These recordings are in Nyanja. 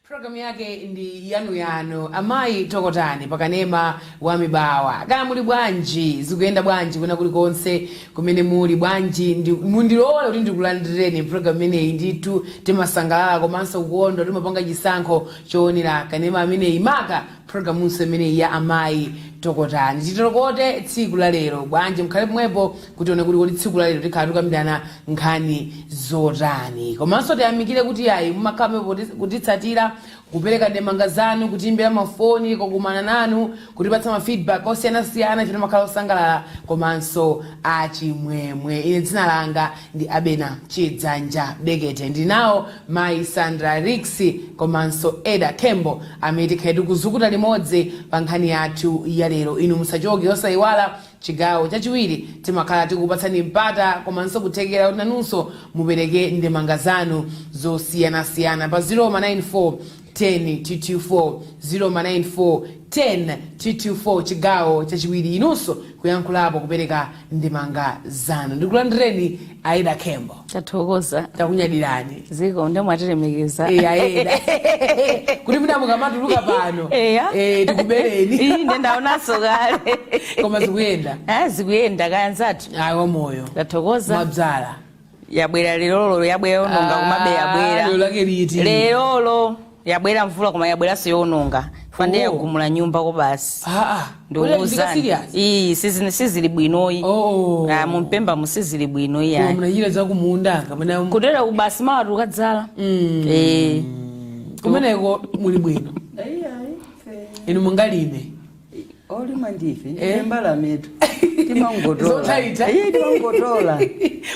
Programu yake ndi yanuyanu, Amayi Tokotani, pakanema wa Mibawa. Kaya muli bwanji? Zikuyenda bwanji kuna kulikonse kumene muli? Bwanji mundilole kuti ndikulandireni programu imeneyi. Ndithu timasangalala komanso kukondwa, timapanga chisankho choonera kanema ameneyi, maka programunso imeneyi ya Amayi Tokotani. Titokote tsiku la lero bwanji? Mukhale pomwepo kuti tione kuti kodi tsiku la lero tikhala tikukambirana nkhani zotani. Komanso tiyamikire kuti ayi, mumakhala pomwepo kutitsatira, kupereka ndemanga zanu, kutiimbira mafoni, kukumana nanu, kutipatsa ma feedback osiyanasiyana. Ife timakhala osangalala komanso achimwemwe. Ine dzina langa ndi Abena Chidzanja Bekete. Ndili nawo mayi Sandra Rix komanso Eda Kembo amene tikhale tikuzukuta limodzi pa nkhani yathu ya lero. Inu musachoke. Osayiwala, chigawo chachiwiri timakhala tikupatsani mpata komanso kuthekera kuti nanunso mupereke ndemanga zanu zosiyanasiyana pa 094 10 224, 094 10 224. Chigawo chachiwiri inunso kuyankhulapo, kupereka ndemanga zanu. Ndikulandireni, Aida Kembo. Tathokoza. Takunyadirani. Ziko nde mwatilemekeza. Eh, Aida, kuti mwina mukamatuluka pano tikubereni. Ii, nde ndaonanso kale. Koma zikuyenda? Ah, zikuyenda, kaya nzathu? Ayi, wamoyo. Tathokoza. Mwabzala? Yabwera lerolo, yabwera yononga, komabe yabwera. Lero lake liti? Lerolo yabwera mvula, koma yabweranso yononga fande. Yagumula nyumba ko basi. Ndikuuzani. Serious? Ii, sizili bwinoyi. Ah, mumpemba musizili bwino. Koma iyayi. Munachita zakumunda kapena? Kutera kubasi mawa tukadzala. Kumeneko muli bwino? Inu mungalime? Olima ndife. Eh? Mbalame tu timangotola. Zothaitha. Iye, timangotola.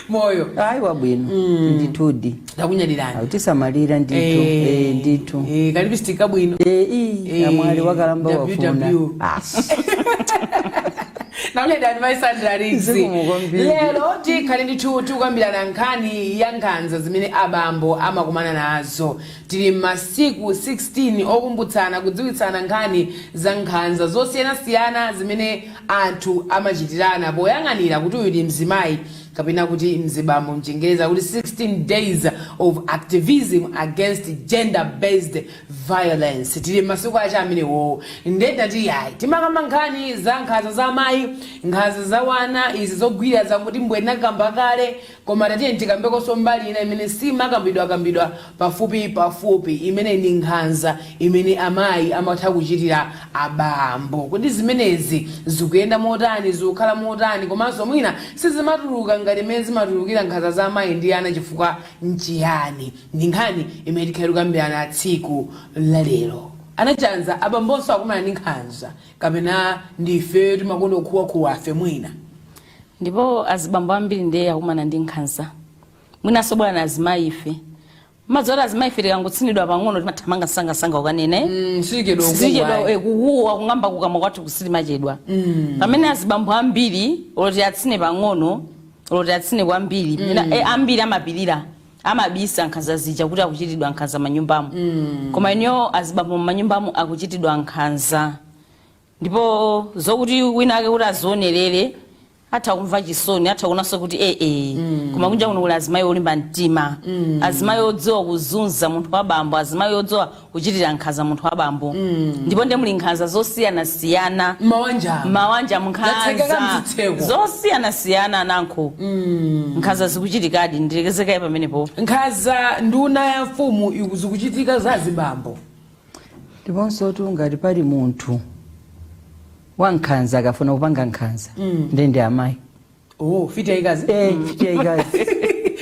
Moyo? Ayi, wabwino ndithudi. Takunyadirani. Autisamalira ndithu. Eh, ndithu. Ka lipstick kabwino. Eh, ii, amwali wakalamba wafuna. WW. Ah. Nakunyadani, mai Sandra Rix. Zikomo kwambiri. Lero tikhale ndithu tikukambirana nkhani ya nkhanza zimene abambo amakumana nazo. Tili m'masiku 16 okumbutsana, kudziwitsana nkhani za nkhanza zosiyanasiyana zimene anthu amachitirana poyang'anira kuti uyu ndi mzimayi kapena kuti mzibambo. Mchingereza kuti 16 Days of Activism Against Gender Based Violence. Tili m'masiku acha amenewo. Ndetati yayi, timakamba nkhani za nkhanza za amayi, nkhanza za wana, izi zogwira zakuti mbwe nakamba kale, koma tatiye tikambekonso mbali ina imene simakambidwa kambidwa pafupi pafupi, imene ndi nkhanza imene amayi amatha kuchitira abambo. Kuti zimenezi zikuyenda motani, zikukhala motani, komanso mwina sizimatuluka ngati imene zimatulukira nkhanza za amayi ndi ana, chifukwa nchiyani? Ndi nkhani imene tikhale tikukambirana tsiku la lero. Anachanza, abambonso akumana ndi nkhanza kapena ndife timakonda kukhuwakhuwa afe mwina? Ndipo azibambo ambiri ndiye akumana ndi nkhanza, mwinanso bwana na azimayi ife. Madziwa azimayi ife tikangotsinidwa pang'ono timathamanga sangasanga ukanene. Sichedwa. Sichedwa kukuwa, kung'amba kukamwa kwathu kusilimachedwa, pamene azibambo ambiri oloti atsine pang'ono, oloti atsine kwambiri, ambiri amapirira, amabisa nkhanza zija kuti akuchitidwa nkhanza manyumbamo. Koma ineyo, azibambo manyumbamo akuchitidwa nkhanza, ndipo zokuti wina ake kuti azionerere atha kumva chisoni, atha kuonanso kuti ee, koma kunja kuno kuli azimayi olimba mtima, azimayi odziwa kuzunza munthu wa bambo, azimayi odziwa kuchitira nkhanza munthu wa bambo. Ndipo ndiye muli nkhanza zosiyanasiyana. Mawanja. Mawanja. Zatsekeka. Nkhanza Mzitseko. zosiyanasiyana nankho, nkhanza zikuchitikadi. Ndilekezekaye pamenepo. Nkhanza, nduna ya mfumu, zikuchitika za azibambo. Ndiponso tu ngati pali munthu wankhanza, akafuna kupanga nkhanza, ndi amayi. Oh, mfiti yayikazi. Eh, mfiti yayikazi.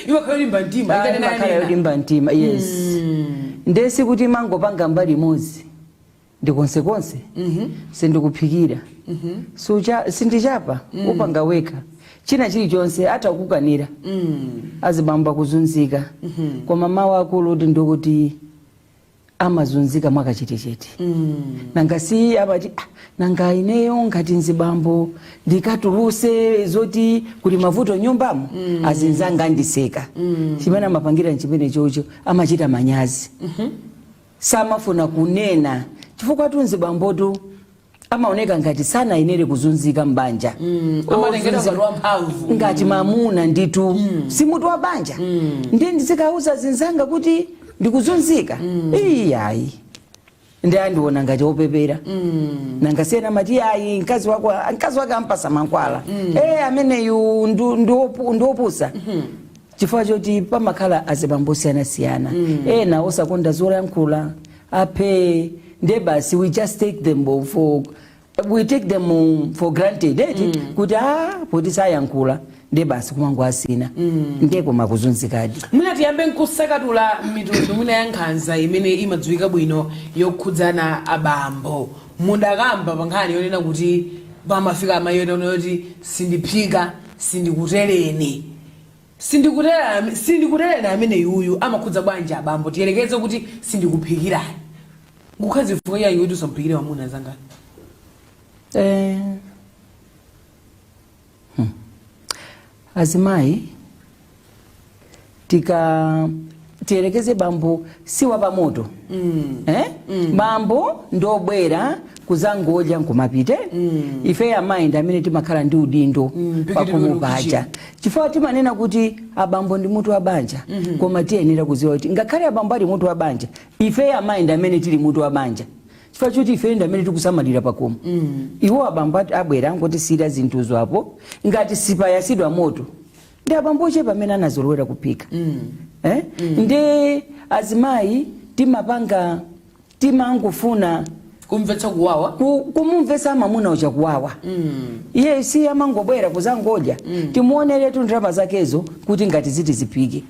Imakhala yolimba mtima. Ah, ikanena imakhala yanena. yolimba mtima, yes. Ndesi kuti mangopanga mbali imodzi, ndi konsekonse. Sindikuphikira, Sucha, sindichapa, upanga wekha, china chilichonse atakukanira. Azibambo akuzunzika, koma mawu akulu kuti ndikuti amazunzika mwakachetechete. Nanga si amati, "Ah, nanga ineyo ngati nzibambo ndikatuluse zoti kuli mavuto nyumbamo, azinzanga andiseka." Chimene amapangira nchimene chocho, amachita manyazi, samafuna kunena, chifukwa tu nzibambotu Amaoneka ngati sanayenere kuzunzika m'banja. Amatengedwa ngati wamphamvu. Ngati mamuna nditu si mutu wa banja. Ndi ndizikauza zinzanga kuti ndikuzunzika, iyayi, ndi andiona ngati opepera. Nanga siyena mati ayi, mkazi wako, mkazi wake ampasa mankhwala, ameneyu ndiopusa. Chifukwa choti pamakhala azibambo osiyanasiyana, ena osakonda zolankhula, aphe, nde basi we just take them for we take them for granted, eti, kuti a poti sayankhula, nde basi kumango asina, nde koma kuzunzikadi. Mwina tiyambe nkusakatula mitundu mwina ya nkhanza imene imadziwika bwino yokhudzana abambo. Mudakamba pa nkhani yonena kuti pamafika amayi yonena kuti sindiphika, sindikutereni, sindikuterani, sindikutereni. Amene yuyu amakhudza bwanji abambo? Tiyelekeze kuti sindikuphikirani, kukhazifuka yayi kuti usamphikire wamuna zangani? Azimayi, tika tiyelekeze bambo si wapamoto, eh? Bambo ndobwera kuzangodya nkumapite. Ife amayi ndi amene timakhala ndi udindo pakhomo paja, chifukwa timanena kuti abambo ndi mutu wa banja. Koma tiyenera kuziwa kuti ngakhale abambo ali mutu wa banja, ife amayi ndi amene tili mutu wa banja, chifukwa choti ife ndi amene tikusamalira pakhomo. Iwo abambo abwera angotisiyira zinthuzo apo. Ngati sipayasidwa moto, ndi abambo ochepa amene anazolowera kuphika, eh? Ndi azimayi timapanga, timangofuna kumvetsa kuwawa. Kumumvetsa mamuna uja kuwawa. Iye si amangobwera kuzangodya? Timuoneretu ndalama zakezo kuti ngati ziti ziphike.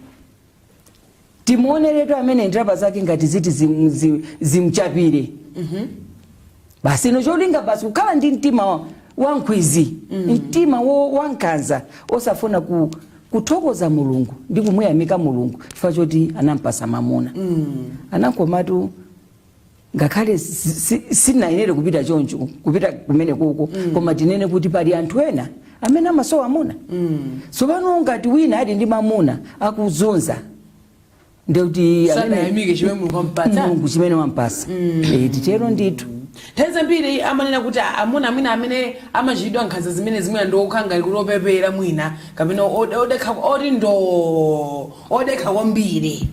Timuoneretu amene ndalama zake ngati ziti zimchapire. Basi, ino cholinga basi kukhala ndi mtima wankhwizi, mtima wankhanza, osafuna kuthokoza Mulungu ndi kumuyamika Mulungu chifukwa choti anampasa mamuna. Anankomatu ngakhale sinayenere kupita choncho, kupita kumene kuko, koma tinene kuti pali anthu ena amene amasowa amuna. Tsopano ngati wina ali ndi mamuna akuzunza, ndekuti Sadayamike chimene Mulungu wampatsa. Mulungu chimene wampasa. Titero ndithu. Nthawi zambiri amanena kuti amuna amene amachitidwa nkhanza zimene zimwina ndi okha ngati kuti opepera mwina, kapena odekha, oti ndo odekha kwambiri.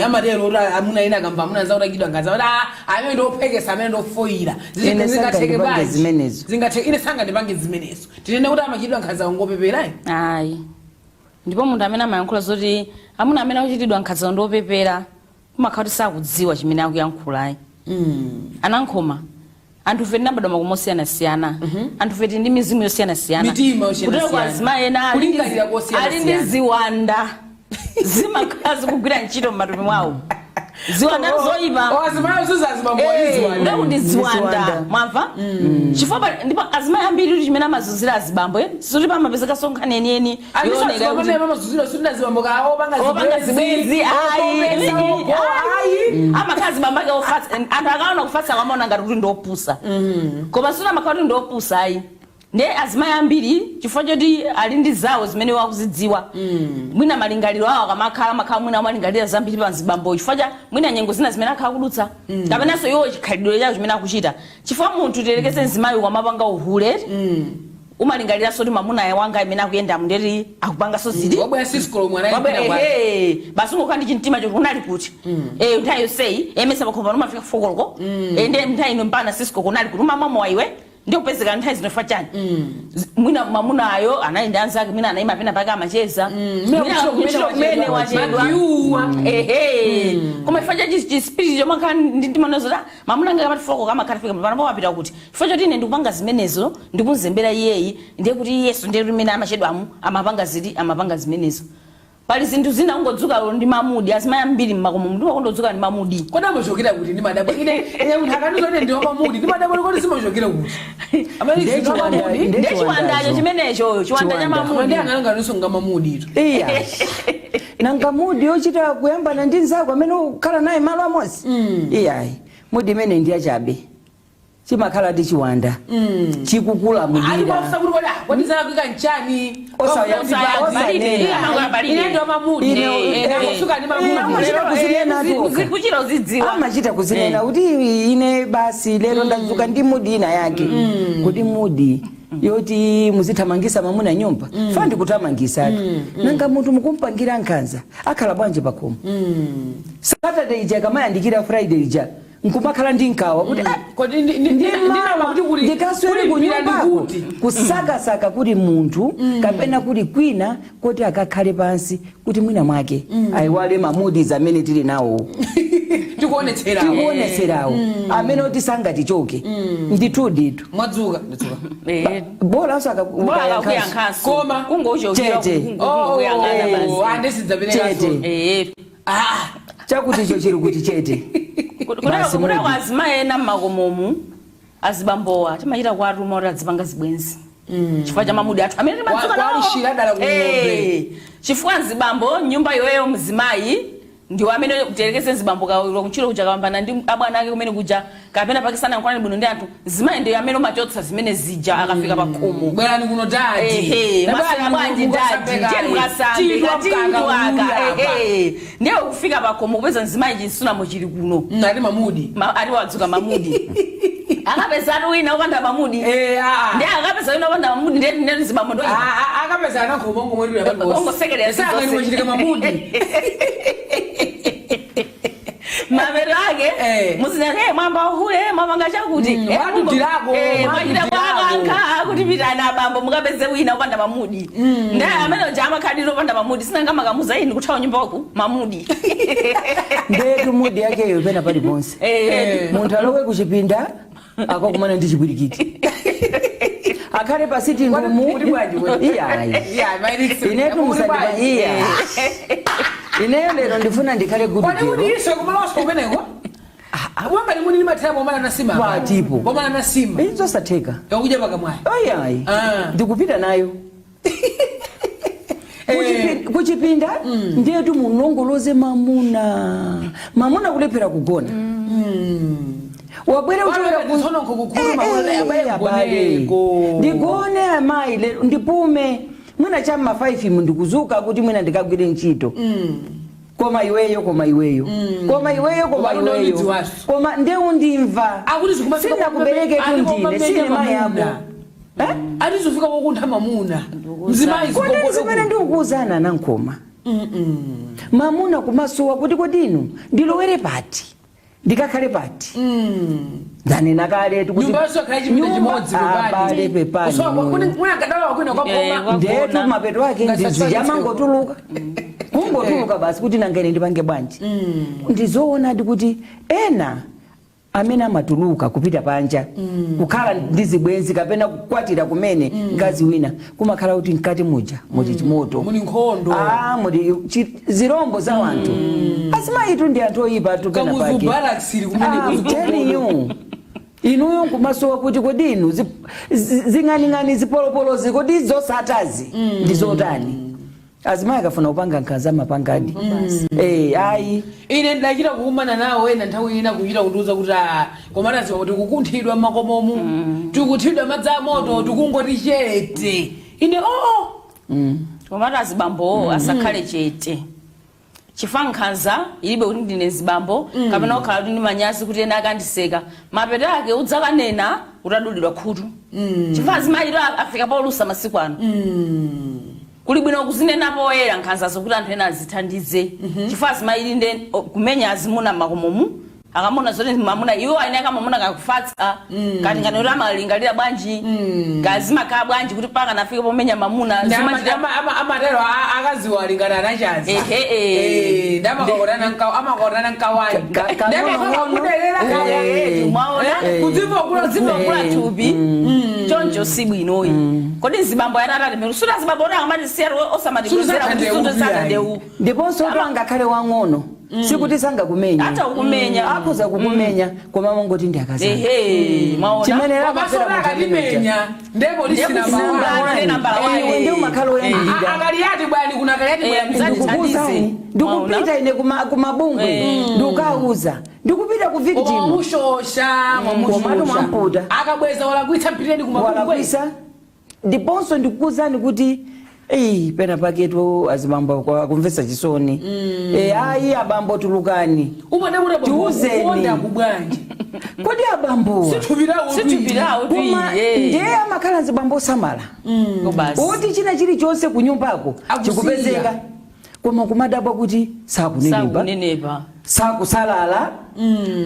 Amatero kuti amuna ena akamva amuna anzawo atachitidwa nkhanza kuti, "Ah, amene ndi ophekesa, amene ndi ofoyira." Ine Zingatheke sangandipange bwanji? zimenezo. Zingatheke? Ine sangandipange zimenezo. Tinene kuti amachitidwa nkhanza ngopepera? Ayi, ndipo munthu amene amayankhula zoti amuna amene akuchitidwa nkhanza ndi opepera, kumakhala kuti sakudziwa chimene akuyankhulayi. Anankhoma, anthu fe tinabadwa makomo osiyanasiyana, anthu fe tili ndi mizimu yosiyanasiyana, Mitima yosiyanasiyana. Kutero kwa azimayi ena ali ndi- Kulingalira kosiyanasiyana. ali ndi ziwanda, zimakhala zikugwira ntchito m'matupi mwawo, ziwanda zoyipa. Azimayi azibambo. Ndeku ndi ziwanda. Ziwanda. Mwamva? Chifukwa ndipo azimayi ambiri kuti chimene amazunzira azibambo, sikuti pamapezeka sonkhani yeniyeni yooneka kuti Amazunzira suti azibambo ka opanga opanga zibwenzi, ayi. Ayi. Amakhala azibambo ake ofatsa. Anthu akaona kufatsa amaona ngati kuti ndiopusa, koma suti amakhala kuti ndiopusa, ayi. Ndiye azimayi ambiri, chifukwa choti ali ndi zawo zimene wakuzidziwa, mwina malingaliro awo akamakhala, amakhala mwina amalingalira zambiri pa mzibambo, chifukwa cha mwina nyengo zina zimene akhala kudutsa, kapenanso iwo chikhalidwe chawo chimene akuchita. Chifukwa munthu, tiyerekeze mzimayi ukamapanga uhule, umalingaliranso kuti mamuna wanga imene akuyenda ndeti akupanganso ziti. Wabwera sisikolo mwana. Ehe, basi ungokhala ndi chimtima choti unali kuti nthawi yonseyi, emesa pakhomo pano umafika 4 koloko, ndiye nthawi ino mpana 6 koloko unali kuti? Umamwa iwe, ndi kupezeka nthawi zino fa chani? Mwina mamunayo anali ndi anzake, mwina anayima pena pake amacheza. Mwina Mwina kuntchito kuntchito kumene kumene wachedwa. Makiuwa. Ehe, koma chifukwa cha chispiriti chomakhala ndi mtima nozota mamuna anga kamati 4 koloko amakhala fika pano, wapita kuti? Chifukwa choti ine ndikupanga zimenezo, ndikumzembera iyeyi, ndiye kuti iyeso ndiye kuti mmene amachedwamu amapanga ziti, amapanga zimenezo. Pali zinthu zina ungodzuka ndi mamudi. Azimayi ambiri mmakomo mndu makondodzuka ndi mamudi. Kodi amachokera kuti? Ndimadabwa ine. Ine munthu akandiza ine ndi wamamudi, ndimadabwa kodi zimachokera kuti amene Ndiye zinthu mamudi. Ndiye chiwandacho chimenecho, chiwanda cha Chiwanda. mamudi. Ndi ang'ananganiso nga mamudi ito. Iya, nanga mudi yochita kuyambana ndi nzako amene ukhala naye malo amodzi? Iyayi, mudi imene ndi yachabe. Chimakhala ndi chiwanda chikukulamulira. Atimafusa kuti kodi kodi zalakwika nchani? Osanena. Ine ndo mamudi. Nakusuka ndi mamudi. Amachita kuzinena atoka. Kuchita uzidziwa. Amachita kuzinena kuti ine basi lero ndadzuka ndi mood ina yake. Kuti mood yoti muzithamangisa mamuna nyumba, fa ndikuthamangisatu. Nanga munthu mukumpangira nkhanza, akhala bwanji pakhomo? Saturday ija kamayandikira Friday ija, nkumakhala ndi nkawa kuti ah, Kodi ndinama kuti kuli ndikaswere kuli mpira kunyumbako ndikuti kusakasaka kuli munthu kapena kuli kwina kuti akakhale pansi kuti mwina mwake ayiwale ma moods amene tili nawo. Tikuonetsera. Tikuonetserawo amene oti sangatichoke ndithu ditu. Mwadzuka? Ndadzuka. Bolanso. Bola akakuyankhanso. Koma? Kungochokera Chete. kuyang'ana basi. Andesidzapelekaso. Chete. Ah. Chakuti icho chili kuti chete. Basi. Kuda Mood. kwa azimayi ena mmakomomu, azibambowa timachita kuatuma kuti adzipanga zibwenzi chifukwa cha ma mood athu amene timadzuka nawo. Kwalishira dala ku ng'ombe. Chifukwa mzibambo nyumba iweyo mzimayi ndiwo amene tiyerekeze mzibambo kawiro kuntchito kuja, kawambana ndi abwana ake kumene kuja kapena pakisana nkhwani bwino ndi anthu, mzimayi ndiyo amene umachotsa zimene zija akafika pa khomo. Bwerani kuno daddy. Ehe, mwaswera bwanji daddy? Tiyeni mukasambe katindwaka. Ehe, ndiye kufika pakhomo kupeza mzimayi chinsunamo chili kuno. Ati ma mood. Ati wadzuka ma mood, akapeza ati wina opanda ma mood. Ndiye akapeza wina opanda ma mood, ndiye ndiye mzibambo ndo Akapeza anankhomongo mwedula. Ongosekerera. Sanga chitika ma mood. Mapeto ake muzinati mwamba uhule, mwapanga chakuti. Mwadudirako, Mwachita mwadudirako. kwakankha kuti pitani abambo mukapeze wina opanda ma mood. Ndiye amene uja amakhalira opanda ma mood, sinanga makamuza ini kuthawa nyumba waku ma mood. Ndetu mood yakeyo pena paliponse. Munthu alowe kuchipinda akakumana ndi chipwirikiti, akhale pa sitting room. Kuti bwanji bwanji? Iyayi. Yeah, mairisi. Inetu musandipa iya, ineyo lero ndifuna ndikhale good Kwani kuti girl. iso kumaloso kumeneko wangati muni limathera pomana na sima. Kwatipo. Pomana na sima. Izosatheka. Yakuja pakamwayi. Oyayi. Ah. Ndikupita nayo kuchipinda. Ndiyetu munongoloze mamuna, mamuna kulephera kugona, wabwera Wabwera kuchokera tsono nkukukulu mamuna, abale abale. kugoneko. Ndigone amayi lero, ndipume mwina chamma 5 mu ndikuzuka kuti mwina ndikagwire ntchito. Koma iweyo, koma iweyo, koma iweyo, koma Koma iweyo. undidziwaso. Koma nde undimva. Akuti zikumafika Sinakubereke tu ali ndine kumamenya sine mayi ako. mamuna. Eh? Atizofika kokuntha mamuna mzimayi. Kodi zimene ndikukuwuzana nankoma mamuna kumasowa kuti kodinu ndilowere pati, ndikakhale pati? Ndanena kale kuti Nyumba yonse yakhala chipinda chimodzi. Abale, pepani. Munakadalawa kwina kwakoma. Ndetu mapeto ake ndizijamangotuluka, kungotuluka basi kuti nangene ndipange bwanji? Ndizoonadi kuti ena amene amatuluka kupita panja kukhala ndi zibwenzi kapena kukwatira kumene mkazi wina, kumakhala kuti mkati muja muli chimoto. Muli nkhondo. Ah, muli zirombo za wanthu. Azimayitu ndi anthu oyipa tu pena Kamuzu pake. Barracks ili kumene. I'm telling you, inuyo nkumasowa kuti kodi inu zing'aning'ani, zipolopolozi, kodi zosatazi ndi zotani? Azimayi akafuna kupanga nkhanza amapangadi. Ayi. Ine ndachita kukumana nawo ena nthawi ina, kuchita kundiuza kuti ah, koma taziwa kuti kukunthidwa mmakomomu, tikuthidwa madzi amoto, tikungoti chete. Ine oo. Komatu azibambowo asakhale chete, chifukwa nkhanza ilibe kuti ndine zibambo kapena kukhala kuti ndi manyazi kuti ena akandiseka. Mapeto ake udzakanena utadulidwa khutu, chifukwa azimayiro afika polusa masiku ano. Kuli bwino kuzinena poyera nkhanzazo kuti anthu ena azithandize, chifukwa azimayiri nde kumenya azimuna mmakomomu, akamona zoti mamuna iwo aine akamamuna kakufatsa kati ngati kuti amalingalira bwanji, kazimakhala bwanji kuti paka nafike pomenya mamuna Amatero akaziwa alingana anachazi. Ehe, eh. Amakotana nkawani. Kang'ono-ng'ono. Mwaona? Kudzivokula. Kudzivokula thupi choncho si bwinoyi. Kodi nzibambo yatatatemera suti azibambo oti akamati osamatikwezera kuti Sutu sutu satandeu. Ndiponso kuti angakhale wang'ono, sikuti sangakumenye. Ata kukumenya. Akhoza kukumenya, koma mongoti ndi akazanga. Ehe, mwaona? Chimene Komanso amafera munthu amene uja. akatimenya nde polisi Ndiye namba kusimba. one. Ndiye nambala one. Iwe ndi umakhala oyambirira. Akaliyati bwani kuna akaliyati bwani. Mzati Ndikukuwuzani, thandize. ndikupita ine kumabungwe, ndikukawuza. Ndikupita ku victim. Mwamushosha. Komatu mwamputa. Akabweza walakwitsa, mpiteni kumabungwe. Walakwisa. Ndiponso ndikukuuzani kuti eyi, pena paketu azibambo akumvetsa chisoni. Ayi, abambo, tulukani. Umadabura. Tiuzeni. Kuonda kubwanji? Kodi abambo Sithupirawo. Sithupirawo. Koma ndiye amakhala azibambo osamala Basi. oti china chilichonse kunyumbako Akusiya. chikupezeka, koma kumadabwa kuti sakunenepa. Sakunenepa. Sakusalala,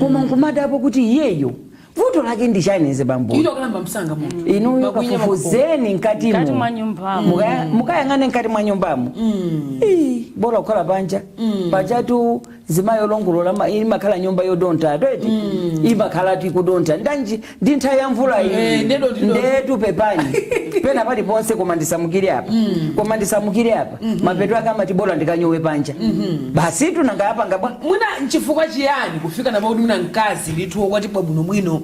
koma nkumadabwa kuti iyeyo vuto lake ndi chani zibambo? Ilo kalamba msanga munthu. Inuyo Magwinya. kafufuzeni mkatimo. Mkati mwa nyumbamo. Mukayang'ane mkati mwa nyumbamo. Ii, bola kukhala panja pajatu zimayi olongolola imakhala nyumba yodonta tweti, imakhala tikudontha ndanji ndi nthawi ya mvula iyi. Ndedo tidonta. Ndetu pepani pena paliponse, koma ndisamukire apa, koma ndisamukire apa, mapeto ake amati bola ndikanyowe panja basi, tunangayapanga bwa. Mwina nchifukwa chiyani kufika napo kuti mwina mkazi ndithu wokwatibwa bwinobwino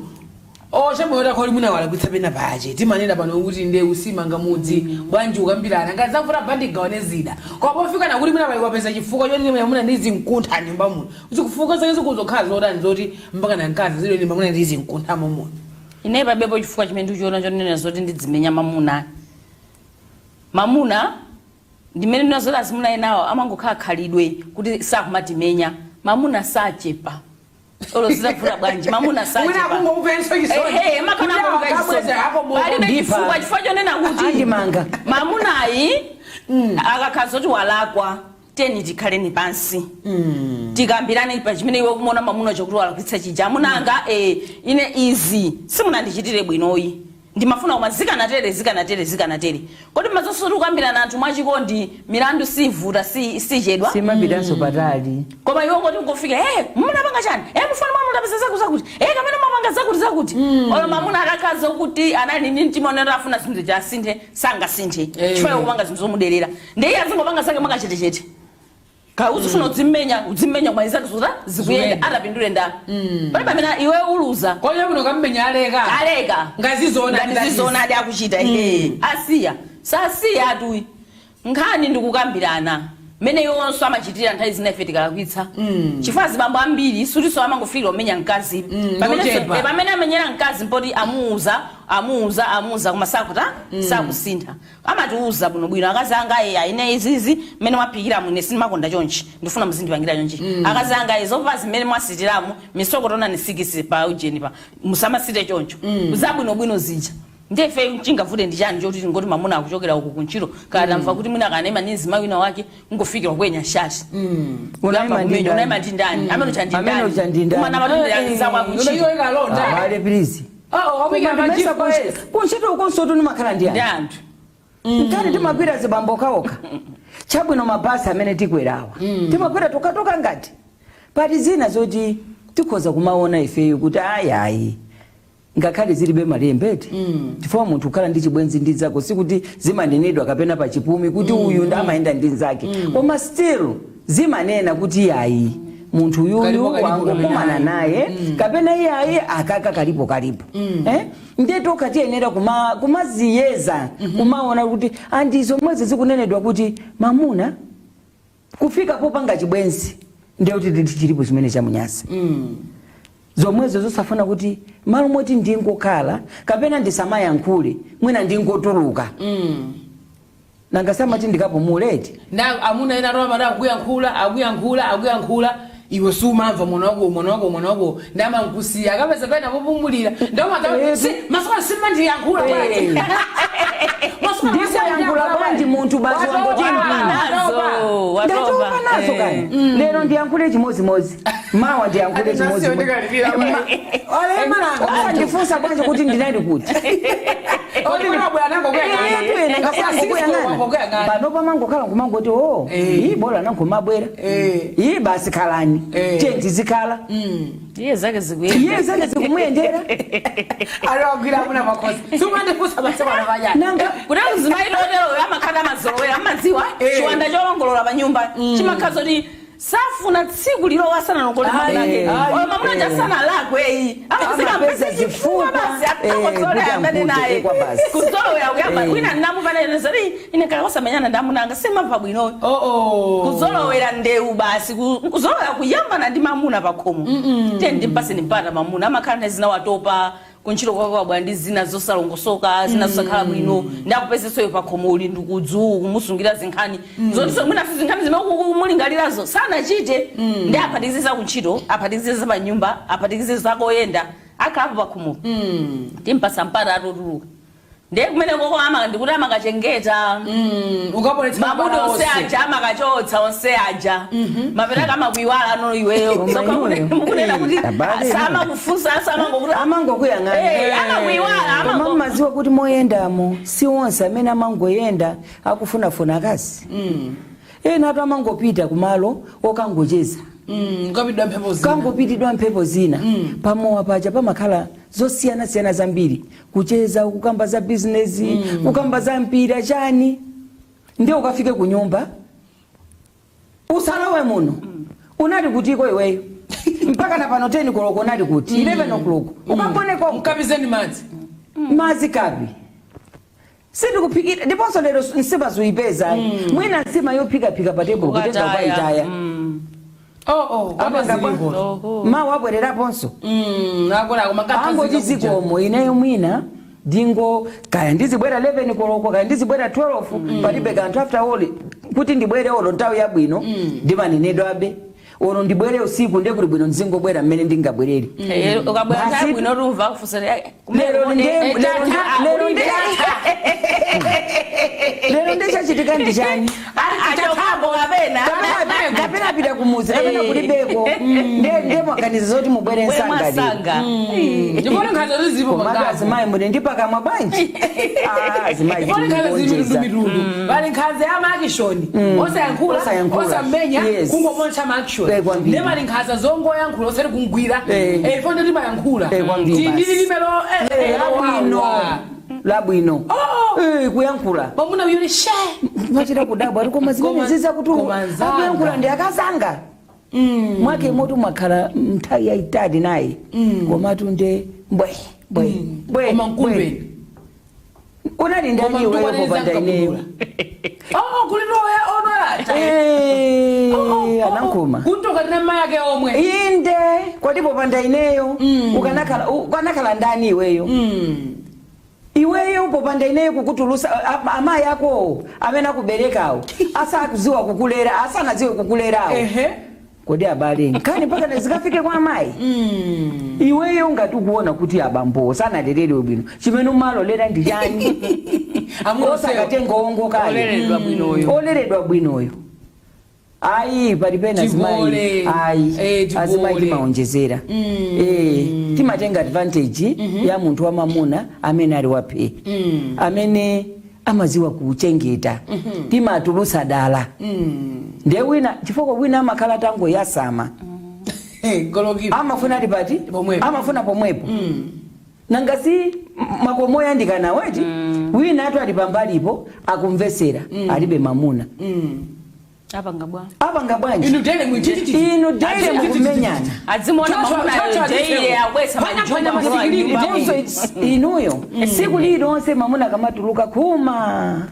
ochabwera kholi mwina walakwitsa pena pache? Timanena pano kuti nde usimanga mudzi bwanji ukambirana ngati zavuta bandi gawane zida, koma pofika nakuti mwina pali wapeza chifukwa choti mwina ndi zinkuntha nyumba muno, zikufuka zake zikuzokhala zotani zoti mpaka na mkazi ziloni mwina ndi zinkuntha muno? Ine pabepo chifukwa chimene ndikuchiona chonena zoti ndidzimenya mamuna, mamuna ndimene ndinazoti azimuna enawo amangokhala khalidwe kuti sakumatimenya. Mamuna sachepa, olo zitavuta bwanji mamuna Mwina sachepa. akungokupenso chisoni. Ehe, makana Kuti akungokupa akabweza chisoni. ako moyo. Palibe Ndipa. chifukwa chonena kuti Andimanga. mamunayi akakhala zoti walakwa, teni tikhaleni pansi tikambirane pa chimene iwe kumona mamuna chokuti walakwitsa chija. Amunanga, ine izi simunandichitire bwinoyi, ndimafuna koma zikanatere, zikanatere, zikanatere. Kodi mazonso tikukambirana anthu mwachikondi, milandu sivuta, sichedwa. Simapitanso patali. Koma iwe ngoti ngofika, munapanga chani? Mufana mwa mutapeza zakuti zakuti, kamene mwapanga zakuti zakuti. Olo mamuna akakhaza kuti anali ndi mtima unene afuna zinthu chasinthe, sangasinthe chifukwa iwe kupanga zinthu zomuderera. Ndiye iye azingopanga zake mwakachetechete, ka uzifuna udzimmenya, udzimmenya, koma izake zota zikuyenda. Zikuyenda. Atapindule nda pali pamene iwe uluza. Kwa bwino kammenya aleka. Aleka. Ngazizona. Ngati zizona adi akuchita ehe, asiya sasiya atuyi. Nkhani ndikukambirana mmene iwonso amachitira nthawi zina ife tikalakwitsa, chifukwa azibambo ambiri sutinso amangofikira kumenya mkazi. Ngochepa. Pamene amenyera mkazi mpoti amuuza, amuuza, amuuza, koma sakuta sakusintha. Amatiuza bwinobwino akazi anga, "Eya, ine izizi mmene mwaphikira mwine sindimakonda chonchi, ndifuna muzindipangira chonchi." "Akazi anga, izopa zimene mwasitiramu misoko tona ni 6 pa ujeni pa musamasite choncho." Zabwinobwino zija. Ndiye ife chingavute ndi chani choti ngoti mamuna akuchokera uku kuntchito, kaya tamva kuti mwina kanema ni mzimayi wina wake, ngofikira kwenya shati. Unaima ndi ndani? Unaima ndi ndani? Amene ucha ndi Amene ucha ndi ndani? Umana matundira kwa kuntchito. Iwe kalonda. Abale, please. Oh, wapikira Koma ndimesa machifu. Kuntchito ukonso timakhala ndi ndi anthu. Anthu. Nkani timagwira zibambo okhaokha? Chabwino, mabasi amene tikwerawa timakwera tokatoka, ngati pati zina zoti tikhoza kumaona ifeyo kuti ayayi, ngakhale zilibe malembeti, chifukwa munthu kukhala ndi chibwenzi ndi zako sikuti zimanenedwa kapena pachipumi kuti uyu ndi amayenda ndi nzake, koma still zimanena kuti yayi, munthu uyuyu Kalipo, kalipo, wangokumana kapena naye kapena iyayi akaka kalipo kalipo. Ndiye tokha tiyenera kumaziyeza, kumaona kuti andi zomwezi zikunenedwa kuti mamuna kufika popanga chibwenzi, ndiye kuti chilipo chimene chamunyasa, zomwezo zosafuna kuti malo moti ndingokhala kapena ndisamayankhule, mwina ndingotuluka, nanga samati ndikapumuleti. Na amuna ena atopa mada akuyankhula, akuyankhula, akuyankhula, iwe sumamva, mwana wako, mwana wako, mwana wako, ndamankusiya akapeza pena popumulira. Masuka simandiyankhula bwanji? Ndisayankhula bwanji munthu basi wangoti Nazo, watopa. Ndatopa nazo. Kani lero ndiyankhule chimozimozi, mawa ndiyankhule chimozimozi. Osandifunsa bwanji kuti ndinali kuti? Pano pamangokhala nkumangoti o iyi bola nankhumabwera iyi basi, khalani tiye tizikhala. Iye zake zikuyenda. Iye zake zikumuyendera. Aliwagwira amuna makosi, simandifunsa masewano panyani. Nanga Kuti mzimayi lotero amakhala amazolowera, amadziwa chiwanda cholongolola pa nyumba chimakhala zoti Safuna tsiku lilowa asanalongole Ayi, mamuna ayi, oyo mamuna eh. asanalakwe Amapeza zifukwa, basi eh, akakosole kuti amene amkute, naye kwa basi. kuzolowera kuyamba Eh. wina ndinamupanaezati ine kakaosamenyana ndamunanga simamva bwinoyo. Oh, oh. Kuzolowera ndewu basi, kuzolowera kuyambana ndi mamuna pakhomo. Tiye ndimpase mpata mamuna, amakhala ndi zina, watopa kuntchito kwake, wabwera ndi zina zosalongosoka, zina zosakhala bwino, ndakupezesoyo pakhomo uli ndikudzu kumusungira zinkhani zotiso mwinaso zinkhani zimene kumulingalirazo sanachite, ndi aphatikize kuntchito, aphatikize za panyumba, aphatikize zakoyenda, akhalapo pakhomo. Timpasa mpata atotuluka, ndiye kumene koko ama ndikuti amakachengeta. Ukapoletsa Mabudu mabala onse onse. aja amakachotsa onse aja, maperaka amakuiwala ano iweyo. Koma Sokha inuyo. mukunena kuti Abale inu. samakufunsa, samangokuti Amangokuyang'ana. Eh, amakuiwala. Koma mmaziwa kuti moyendamo si onse amene amangoyenda akufunafuna akazi. Ena atu amangopita kumalo okangocheza. Ukapitidwa mphepo zina. Kangopitidwa mphepo zina. Pamowa paja pamakhala zosiyanasiyana zambiri, kucheza, kukamba za bizinesi, kukamba za mpira, chani. Ndiye ukafike ku nyumba, usalowe muno, unali kutiko iweyo mpaka na pano 10 koloko? Unali kuti 11 o'clock? Ukagoneko. Mkapizeni madzi. Madzi kapi, sindikuphikira. Ndiponso lero nsima zuyipeza, mwina nsima yophikaphika pa tebulo kutenga ukayitaya. Oh, oh, Apanga zilipo. Oho. Mawu abwereraponso. Akola koma. Angoti zikomo, ineyo mwina ndingo kaya ndizibwera 11 koloko, kaya ndizibwera 12, palibe kanthu. After all, kuti ndibwere olo nthawi yabwino ndimanenedwabe, olo ndibwere usiku ndiye kuti bwino, ndizingobwera mmene ndingabwerere. Ukabwera Basi. nthawi bwino tumva kufunsa. Lero ndichachitika ndi chani? Achokapo kapena? Kapena apita kumuzi, kapena kulibeko. Ndiye mwaganiza zoti mubwere Bwere msanga lero. mwasanga. Ndipone nkhanza zilipo. Komatu Pangapo. azimayi muli ndi pakamwa bwanji? Ah, azimayi Ndipone nkhanza zili timugonjeza. mitundu. Pali nkhanza ya ma action, osayankhula, Osayankhula. osamenya, kungomonsha ma action. Kwambiri. Ndiye pali nkhanza zongoyankhula osati kungwira. Ifo nditi mayankhula. Kwambiri. Ndi lilimelo. Labwino, labwino. Oh. Kuyankhula. Pamuna yuli she. Machita kudabwa ati koma zimene ziza kuti Koma nzanga. akuyankhula ndi akazanga mwake moto, mwakhala nthawi yayitali naye, komatu nde mbwe mbwe mbwe. Koma Mbwe. mkumbeni. Unali Koma ndani iweyo popanda ineyo? Oh, kulitoya onola. Anankuma. Kuntoka tina mai ake omwe. Inde, kwati popanda ineyo ukanakhala ndani iweyo? Iweyo popanda ineyo kukutulusa, amayi akowo amene akuberekawo asakuziwa kukulera, asanadziwe kukulerawo. Kodi abale, nkhani mpaka zikafike kwa amayi? Iweyo ngati ukuona kuti abambo sanaleredwe bwino, chimene umalolera ndi chani? Osakatenga owongokayo. Oleredwa bwinoyo. Oleredwa bwinoyo. Ayi, palipena azimayi. Tivole. Ayi. Tivole. Azimayi timaonjezera. Timatenga advantage ya munthu wamamuna amene ali waphe, amene amaziwa kuchengeta. Timatulusa dala. Ndiye wina, chifukwa wina amakhala tangoyasama. Golokipa. Amafuna ali pati? Pomwepo. Amafuna pomwepo. Nanga si makomo oyandikana weti? Wina atu ali pambalipo akumvesera, alibe mamuna. Apanga bwa? Apanga bwanji? Inu dele mwitititi. Inu dele mukumenyana. Adzimuona mamuna daily abwesa Phwanya majumba masikilini. Ndiponso inuyo siku lililonse mamuna akamatuluka khuma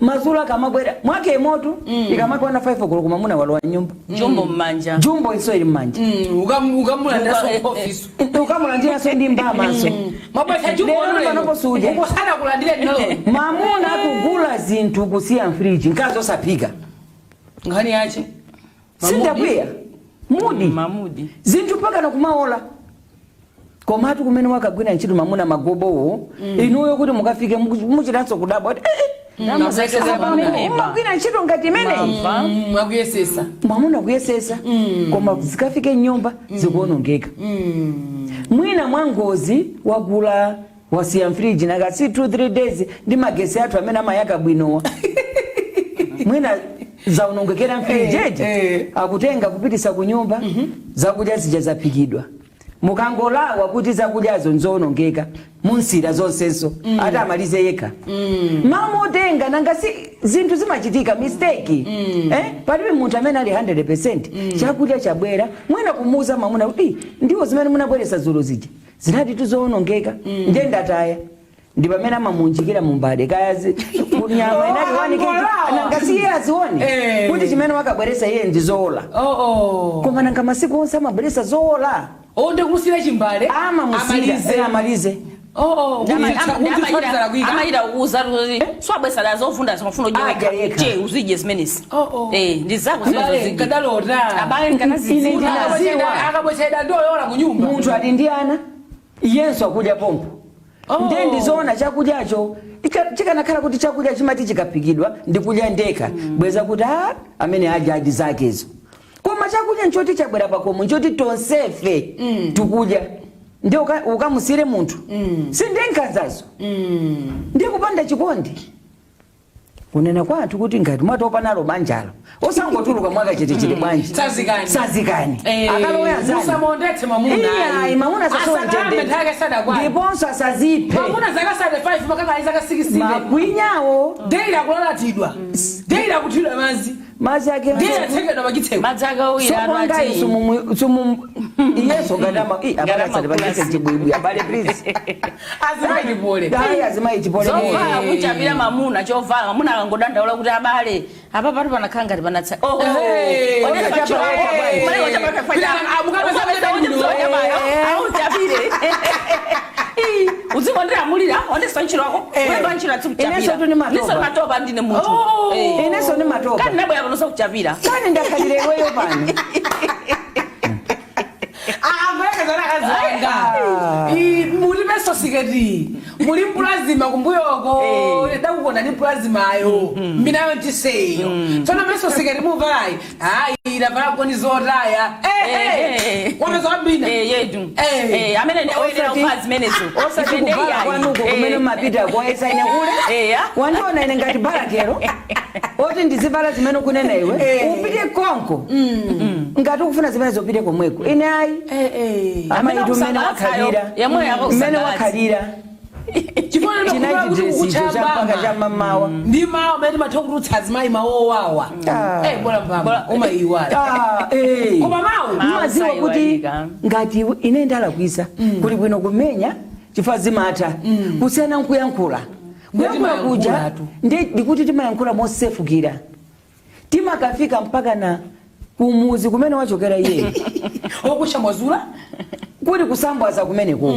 mazulu, akamabwera mwake moto ikamakwana 5 o'clock, mamuna walowa nyumba. Jumbo mmanja. Jumbo iso ili mmanja. Ukamulandira office. Ukamulandiranso ndi mbamanso. Mabwesa jumbo. Lero panopo sudya. Ukosana kulandira ndinalo. Mamuna akugula zinthu kusiya mfriji, mkazi osaphika. Nkhani yache. Sindakwiya mudi. Mamudi. Zinthu mpaka nakumaola, komatu kumene wakagwira ntchito mamuna magobowo, inuyo kuti mukafike muchitanso kudabwa kuti Akuyesesa mamuna. Umagwira ntchito ngati imeneyi? Akuyesesa. Mwamuna kuyesesa, koma zikafike nyumba zikuonongeka. Mwina mwangozi wagula, wasiya mfriji nakasi 2 3 days, ndi magesi athu amene amayaka bwinowa, mwina zaonongekera mfriji eje. Akutenga kupitisa ku nyumba, zakudya zija zaphikidwa. Mukangolawa kuti zakudyazo nzowonongeka, munsira zonsenso, ati amalize yekha. Mamotenga nanga si zinthu zimachitika, mistake, eh? Palibe munthu amene ali 100. Chakudya chabwera, mwina kumuuza mamuna kuti, "Ii, ndiwo zimene munabweresa dzulo zija zinati tizowonongeka, ndiye ndataya." Ndi pamene amamunjikira mumbale kaya nyama inali 1 kg. Angolawa. Nanga si iye azione kuti chimene wakabweresa iye ndizowola? Koma nanga masiku onse amabweresa zowola? Oh, ndikumusira chimbale. Amamusira. Amalize. Amalize. Oh. Amayita kuuza kuti swabwesala zovunda, zimafuna Adya udye. yekha. Che uzidye zimenezi. Oh. Eh, ndi zako zimene Abale, uzidye. kadalota. Abale, nkanazidziwa. Ine ndinaziwa. Akabwecheda ndoyola kunyumba. Munthu ali ndi ana, iyenso akudya pompo. Ndiye ndizoona chakudyacho chikanakhala kuti chakudya chimati chikaphikidwa ndikudya ndekha, bweza kuti a amene adya adi zakezo. Koma chakudya nchoti chabwera pakomo, nchoti tonsefe tikudya, ndiye ukamusire munthu, si ndiye nkhanzazo? Ndiye kupanda chikondi. Kunena kwa anthu kuti ngati mwatopa nalo banjalo, osangotuluka mwakachetechete bwanji? Sazikani. Sazikani. Akalowe anzanu. Musamondetse mamuna. Iyayi, mamuna asasowe Asakambe mtendere. nthawi sadakwana. Ndiponso asaziphe. Mamuna zaka 75 makakali zaka 60. Makwinyawo. Daily akulalatidwa, daily akuthidwa madzi. Madzi ake. Daily atsekedwa pachitseko. Madzi akawira. Sokongayi sumu iyeso gadama i abale. Gadama. Asatipangise Kulasi. chibwibwi, abale, please. Azimayi tipole. Ayi, azimayi chipole. Zovala, kuchapira mamuna chovala, mamuna akangodandaula kuti abale, apa patu panakhala ngati panatsa. Hey. Auchapire, uzingondiramulira ondesa ntchito wako, ulemba ntchito. Inenso tu ni matopa. Niso matopa, ndine munthu. Oh. Inenso ni matopa. Kani nabwera pano sakuchapira. Kani ndakhalire iweyo pano. Akuyekeza akazanga mulipenso siketi, muli mpulazima kumbuyoko. Dakukonda ni mpulazimayo mbinayo ntiseyo. Tsono meso siketi muvalayi, hayi, lavala koni zotaya. Wapeza wabina. Yedu. Amene oyenera kuvala zimenezo. Osati Ife ndiye kuvala iyayi. kwanuko kumene mumapita koyesa ine kule. Wandiona ine ngati balakero oti ndizivala zimene ukunena iwe? Upite konko ngati ukufuna zimene, zopite komweko, ine ayi. Amene Amayitu mmene akusangalatsayo, wakhalira, yemweyo mmene akusangalatsa. wakhalira. Chifukwa Chinachi dresicho champaka cha mamawa. Ndi mawu amene timatha kutulutsa azimayi, mawowawa. Bola mpamba umayiwala. Ah, eh. Koma mawu. Mmaziwa kuti Usaiwalika. ngati ine ndalakwisa, kuli bwino kumenya chifukwa zimatha kusiyana nkuyankhula. Kuyankhula kuja Timayankhulatu. ndikuti timayankhula mosefukira, timakafika mpaka na kumuzi kumene wachokera iye. Okusha mwazula. Kuli kusambwaza kumene kuko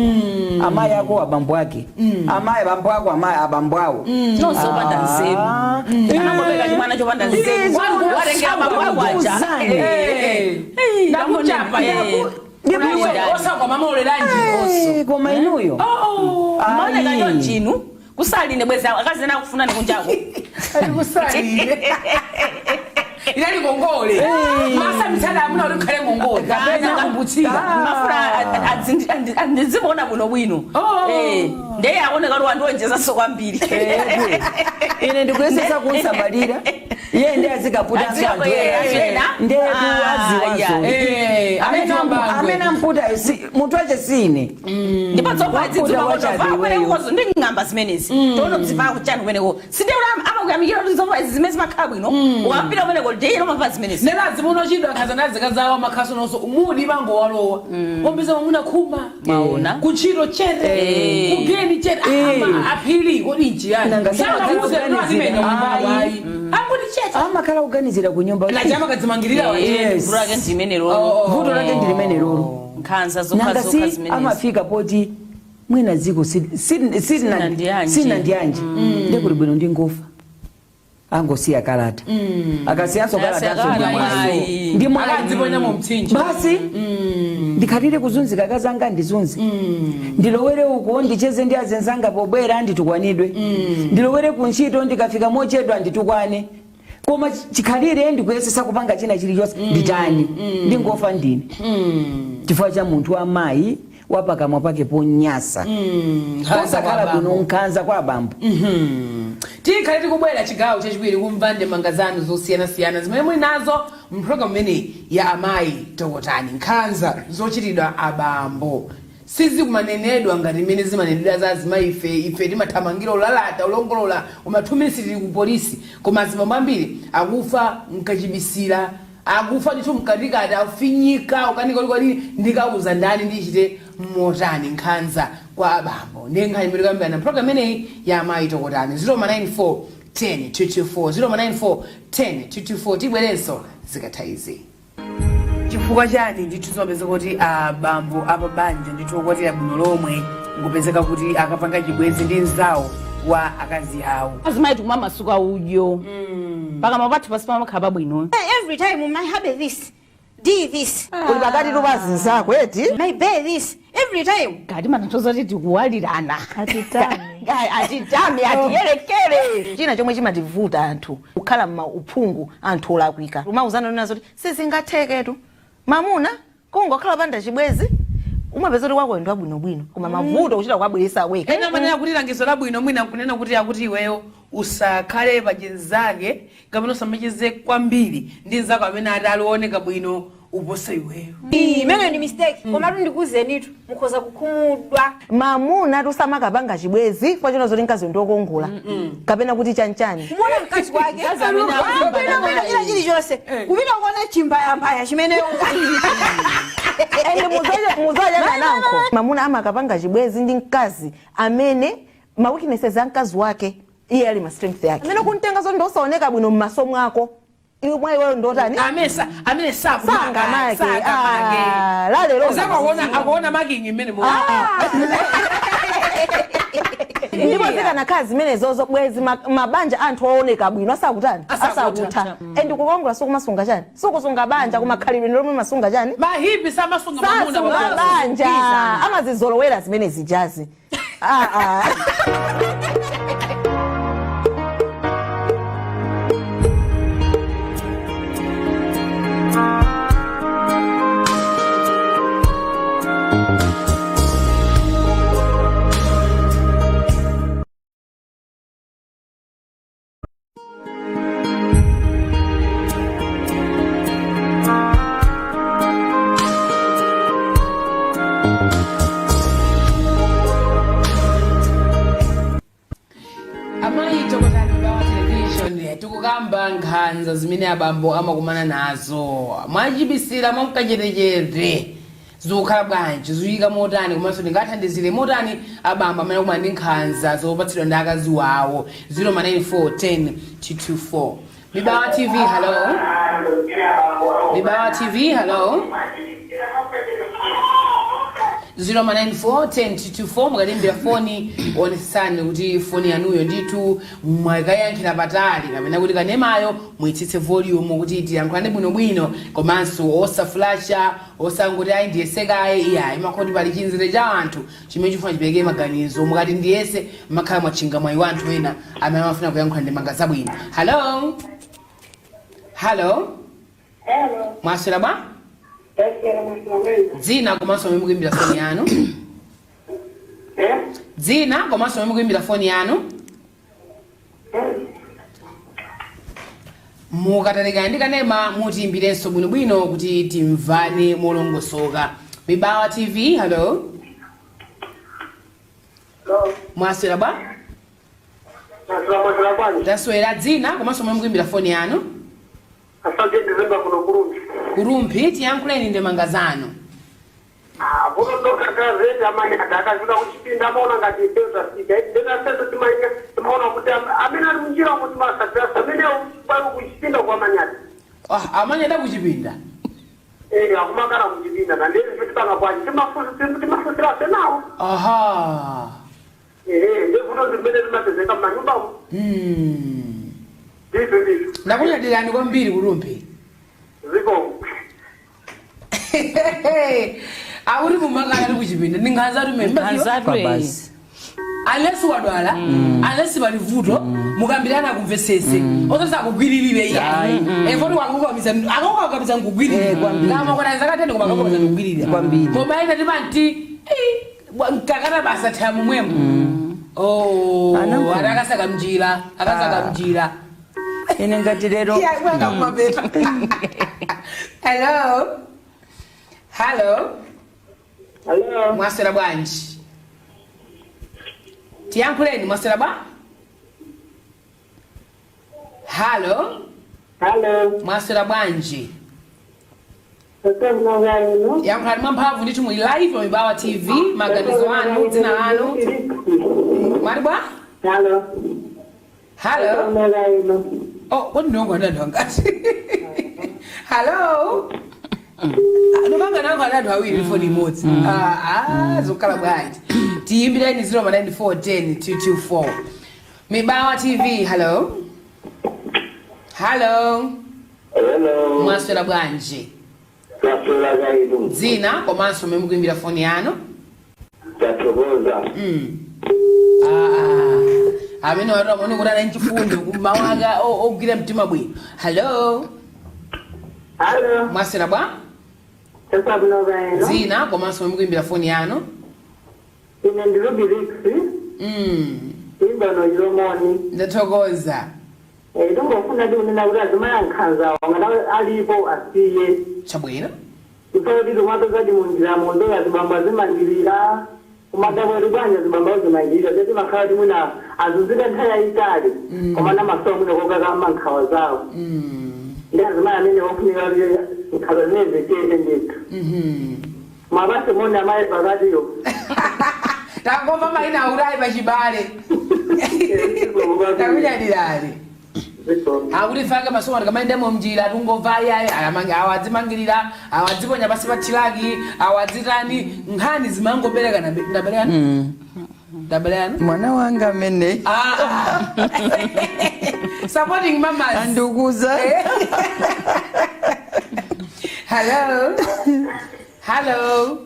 amayi ako, abambo ake, amayi abambo ako, amayi abambo awo. Nonse opanda nzeru. Anangobeka chimwana chopanda nzeru. Watengera abambo ako aja. Uzane. Ndakuchapa. Ndipo Osakwa mamaoleranji. Koma inuyo. Maoneka Ayi. chonchinu kusaline bweza akazena akufuna nikunjako. Alikusalile inali ngongole, masa mitsada amuna kuti ukhale ngongole kapena kumbutsika. Mafuna ndizimuona bwino bwino. Ndiye aoneka kuti wandionjezaso kwambiri. Ine ndikuyesesa kunsamalira iye, ndi azikaputanso anthu ena. Ena. Ndetu aziwazo. Amene Amene amputa munthu wache sine. Ndipo tsopa Wakuda wachabe iweyo. kumeneko ndi ng'amba zimenezi, tono mzivaa kuchani kumeneko, sindiye kuti amakuyamikira kuti zovala izi zimene zimakhala bwino, ukapita kumeneko ndiye umavaa zimenezi. Nelazi muno chidwa akhaza nazikazawo amakhaso nonso mudi mangowalowa ombeza mamuna khuma. Maona. Kuntchito chete, kugeni chete. Ama aphiri kodi nchiyani? Nanga Sangamuze samakuganizira. nyumbako. Ayi. Ayi, anguti chete. Amakhala kuganizira kunyumba. Lachama kadzimangirira wache. Yes. Vuto lake ndimene Oh, lolo. oh. Vuto lake ndi limene lolo. Nkhanza zokha Nanga zokha si zimenezi. amafika poti mwina dziko Sina ndiyanji. sina ndiyanji, ndiye kuli bwino ndi ngofa, angosiya kalata, akasiyanso Akasiya kalatanso ndi kalata, mwayi. ayi. Ndi mwayi. Akadziponya mu mtsinje. Basi, ndikhalire kuzunzika, kazanga ndizunze, ndilowere uko, ndicheze ndi azenzanga, pobwera nditukwanidwe, ndilowere kuntchito, ndikafika mochedwa nditukwane, koma chikhalire ndikuyesesa kupanga china chilichonse, nditani? Ndingofa ndine chifukwa cha munthu amayi. Wapakamwa pake ponyasa, posakhala bwino, nkhanza kwa abambo. Tikhale tikubwera chigawo chachiwiri kumva ndemanga zanu zosiyanasiyana zimene muli nazo mpulogalamu imeneyi ya Amayi Tokotani. Nkhanza zochitidwa abambo sizikumanenedwa ngati mmene zimanenedwa za azimayi. Ife timathamangira ulalata, ulongolola, uma 2 minutes tili ku polisi, koma azibambo ambiri akufa mkachibisira, akufa ndithu mkatikati, afinyika, ukanika kuti kodi ndikauza ndani, ndichite motani? Nkhanza kwa abambo ndiye nkhani imene tikambirana program imeneyi ya Amayi Tokotani. 094 10 224, 094 10 224. Tibwerenso zikatha izi. Chifukwa chani ndithu zimapezeka kuti abambo apabanja ndithu okwatira bwino lomwe ngupezeka kuti akapanga chibwenzi ndi mzawo wa akazi awo? Azimayi tikumamasuka udyo, pakamwa pathu pasi pamakhala pabwino. Every time my hubby this, do this, Uli pakati tupazinzako eti. My bae this, every time. Kati matanthauza kuti tikuwalirana. Atitame. Atitame, atiyelekere. China chomwe chimativuta anthu kukhala mma uphungu anthu olakwika, umauzana nazo kuti sizingatheketu, mamuna kungokhala panda chibwezi, umapeza kuti wako ndi wabwinobwino koma mavuto kuchita kuwabweresa wekha. Ena amanena kuti langizo labwino mwina nkunena kuti akuti iweyo usakhale pachinzake kapena usamacheze kwambiri ndi nzako amene ati alioneka bwino upose iweyo. Imeneyo ndi mistake, komatu ndikuuzenitu, mukhoza kukhumudwa. Mamuna tusamakapanga chibwezi kwa chino zoti mkazi ndiokongola kapena kuti chanchani. Kumuona mkazi wake Mkazi amene akulimbana kupita naye. china chilichonse, kupita kuona chimbayambaya chimene And muzochana nanko mamuna amakapanga chibwezi ndi mkazi amene ma weaknesses a mkazi wake iye ali ma strength yake, amene kuntenga zoti ndosaoneka bwino m'maso mwako, iwe mwa iweyo ndotani? Amene Sangamake. Ah, lalero akuona making imene mu Ndipo zikanakhala zimenezozo bwezi mabanja anthu ooneka bwino asakutani? Asakutha. Asakutha. And kukongola sikumasunga chani, sikusunga banja, koma khalidwe lomwe masunga chani? Mahipi samasunga mamuna. Sasunga baba. banja, amazizolowera zimene zijazi. Ah, ah. Amayi Tokotani, Mibawa Television, tikukamba nkhanza zimene abambo amakumana nazo mwachibisira, mwamkachetechete. Zikukhala bwanji? Zikuyika motani? Komanso ndingathandizire motani abambo amene akumana ndi nkhanza zopatsidwa ndi akazi wawo? 094 10 224. Mibawa TV, hello. Mibawa TV, hello. 094 10 224. Mukatimbira foni, onetsetsani kuti foni yanuyo ndithu mwakayankhira patali kapena kuti kanemayo muitsitse volume kuti tiyankhulane bwinobwino, komanso osafulasha, osangoti ayi ndiyesekaye, iyayi. Makhoti pali chinzere cha anthu chimene chifuna chipereke maganizo. Mukati ndiyese, makhala mwatchinga mwayi wa anthu ena amene amafuna kuyankhula ndemanga zabwino. Hello, hello. Hello. Mwaswera bwa? Taswera, mwaswera? Dzina komanso momwe mukuimbira foni yanu. Eh? Dzina komanso momwe mukuimbira foni yanu. Mukatalikana ndi kanema, mutiyimbirenso bwinobwino kuti timvane molongosoka. Mibawa TV, hello. Hello. Mwaswera bwa? Taswera, mwaswera bwanji? Taswera. Dzina komanso momwe mukuimbira foni yanu. Asante, ndizimba kuno ku Rumphi. Ku Rumphi, tiyankhuleni ndemanga zanu. Ah, vuto ndokakazeti amanyada akafika kuchipinda amaona ngati ifeyo tafika. Ndena seso timainga timaona kuti amene ali munjira kuti masadzasa amene bali kuchipinda kwa manyada. Ah, amanyada kuchipinda? Eh, akumakana kuchipinda na ndezi fitipanga bwanji, timafusira senawo. Eh, ndivuto zimene zimapezeka m'manyumbamo. Ndizvo ndizvo. Ndakunyadirani kwambiri ku Rumphi. Zikomo. Akuti mumakana ali kuchipinda, ndi nkhanza tumene. Nkhanzatu. Kwa basi. Unless wadwala, unless pali vuto, mukambirana kumvesese, osati akugwiririre iyayi. Efoti wakukakamiza, akakukakamiza nkugwirira. Eh, kwambiri. Kama kwana zakatende, koma akakukakamiza nkugwirira. Kwambiri. Koma ina timanti Mkakata basa thaya momwemo. Oh, Anamkulu. ati akasaka mjira, akasaka mjira. Ine ngati lero. Yeah, bwana kumapeta. Hello. Hello. Hello. Mwaswera bwanji? Tiyankhuleni, mwaswera bwa? Hello. Hello. Mwaswera bwanji? Hello. Yankhulani mwamphamvu ndithu, muli live pa Mibawa TV. Maganizo anu, dzina lanu. Mwati bwa? Hello. Hello. Oh, kodi ndinongo anthu angati? Hello. Ndopanga nango anthu awiri foni imodzi. Ah, ah, zokhala bwanji? Tiyimbireni 094 10 224. Mibawa TV, hello. Hello. Hello. Mwaswera bwanji? Taswera kaitu. Dzina komanso mmene mukuimbira foni yanu. Tathokoza. Ah, amene watu amaone kuti anali chifundo kumawanga ogwira mtima bwino. Hello. Hello. Mwaswera bwa? Taswera. Dzina komanso mmene mukuimbira foni yanu. Ine ndi Ruby Rix. Imbano Ilomoni. Ndathokoza. Tungofuna ndi kunena kuti azimayi ankhanzawo ngati alipo asiye. Chabwino. Ifeyo titi kumapezadi munjiramo ndola zibambo azimangirira, kumadabweri bwanja zibambo azimangirira zeti makhala ti mwina azunzika nthawi yayitali, koma namasowa mwina kokakama nkhawa zawo. Ndi azimayi amene ofunika kuti nkhawa zimene zichete ndithu. Mabasi moni amayi pakatiyo. Tangomva mayina akuti ali pachibale. Takunyadirani. Akuti fake masomo tikamayendemo mnjira tungomva ayayi awa adzimangirira, awa adziponya pasi pa thilaki, awa adzitani, nkhani zimangoberekana ndaberekana ndaberekana. Mwana wanga amene. Ah, ah. Supporting mamas. Andikuza. Hello. Hello.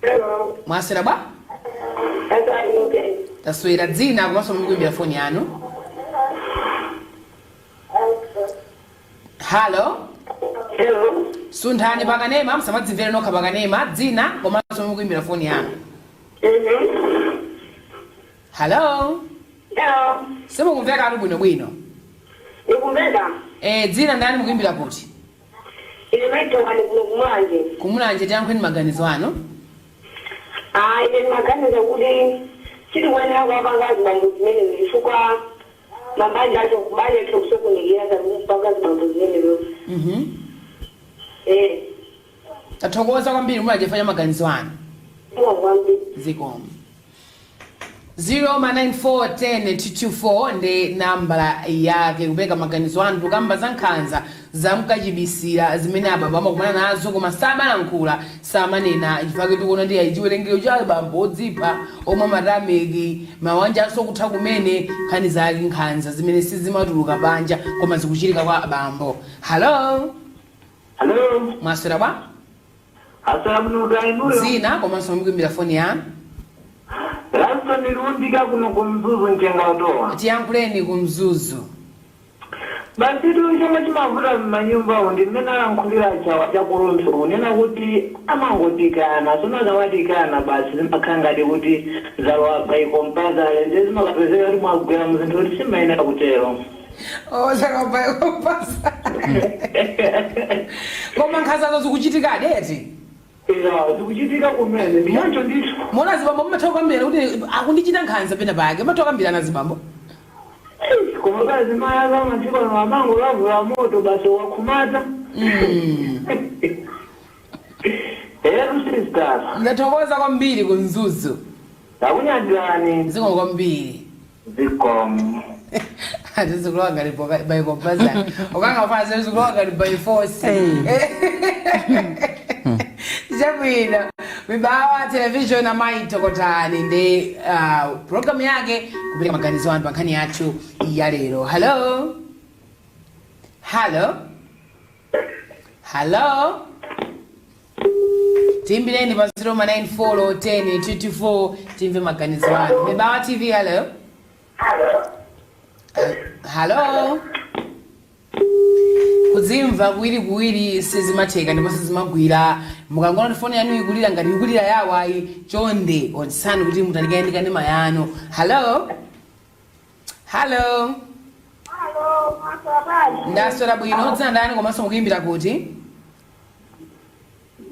Hello. Mwaswera bwa? Taswera. Dzina komanso mukuimbira foni yanu. Hello. Hello. Sunthani pakanema, musamadzimvere nokha pakanema. Dzina komanso mukuimbira foni yanu. Hello. Hello. Simukumveka atu bwinobwino. Ndikumveka. Dzina ndani, mukuimbira kuti? Ine maitokani kuno kuMulanje. KuMulanje, tiyankheni maganizo anu. Ah, ine ndimaganiza kuti sitikuyenera kuwapanga azibambo zimenezo, chifukwa mabanja acho kubanja athu kusokonekera kupanga zibambo zimenezo. Tathokoza kwambiri Mulanje fanya maganizo anu. Kwambiri. Zikomo. 0 ndi nambala yake kupereka maganizo anu. Tukamba za nkhanza zamkachibisira zimene abambo amakumana nazo koma samalankhula, samanena, chifukwa tikuona ndi chiwerengero cha abambo odzipha, omwe amatameki mawanja asokutha kumene, nkhani zake nkhanza zimene sizimatuluka panja koma zikuchitika kwa abambo. Hello. Hello. Mwaswera bwa? Asala muno inuyo. Dzina komanso mukuimbira foni yanu. Lanso nilundika kuno kuMzuzu, mchenga. Tiyankhuleni kuMzuzu. Basi tu, chomwe chimavuta m'manyumba ndi mmene alankhulira chawa chakulunthu kunena kuti amangotikana. Tsono akamatikana basi zimakhala ngati kuti zalowa paiko mpaka ndi zimakapezeka kuti mwagwera muzinthu kuti simayenera kutero. Osakapaikopasa, koma nkhanzazo zikuchitika eti? Iya, zikuchitika kumene, ndichoncho ndithu. Mona zibambo mumatha kukambirana kuti akundichita nkhanza pena pake? Mumatha kukambirana zibambo? Koma kazimayi akamasiku ano amangolavula moto basi wakhumata. Ero sister. Ndathokoza kwambiri kuMzuzu. Takunyadirani. Zikomo kwambiri. Zikomo. Atizikulowa ngati by compulsion, ukangafana zikulowa ngati by force. Chabwino. Mibawa Television, amayi Tokotani ndi programu yake kupereka maganizo anu pa nkhani yathu ya lero. Hello, hello, hello. Tiimbireni pa 094 10 224 timve maganizo anu. Mibawa TV, hello, hello. Kudzimva kuwirikuwiri sizimatheka ndipo sizimagwira. Mukangoona kuti foni yanu ikulira ngati ikulira yawayi, chonde onetsani kuti mutalikane ndi kanema yanu. Hello, hello. Alo, mwaswera? Ndaswera bwino. Dzina ndani komanso mukuyimbira kuti?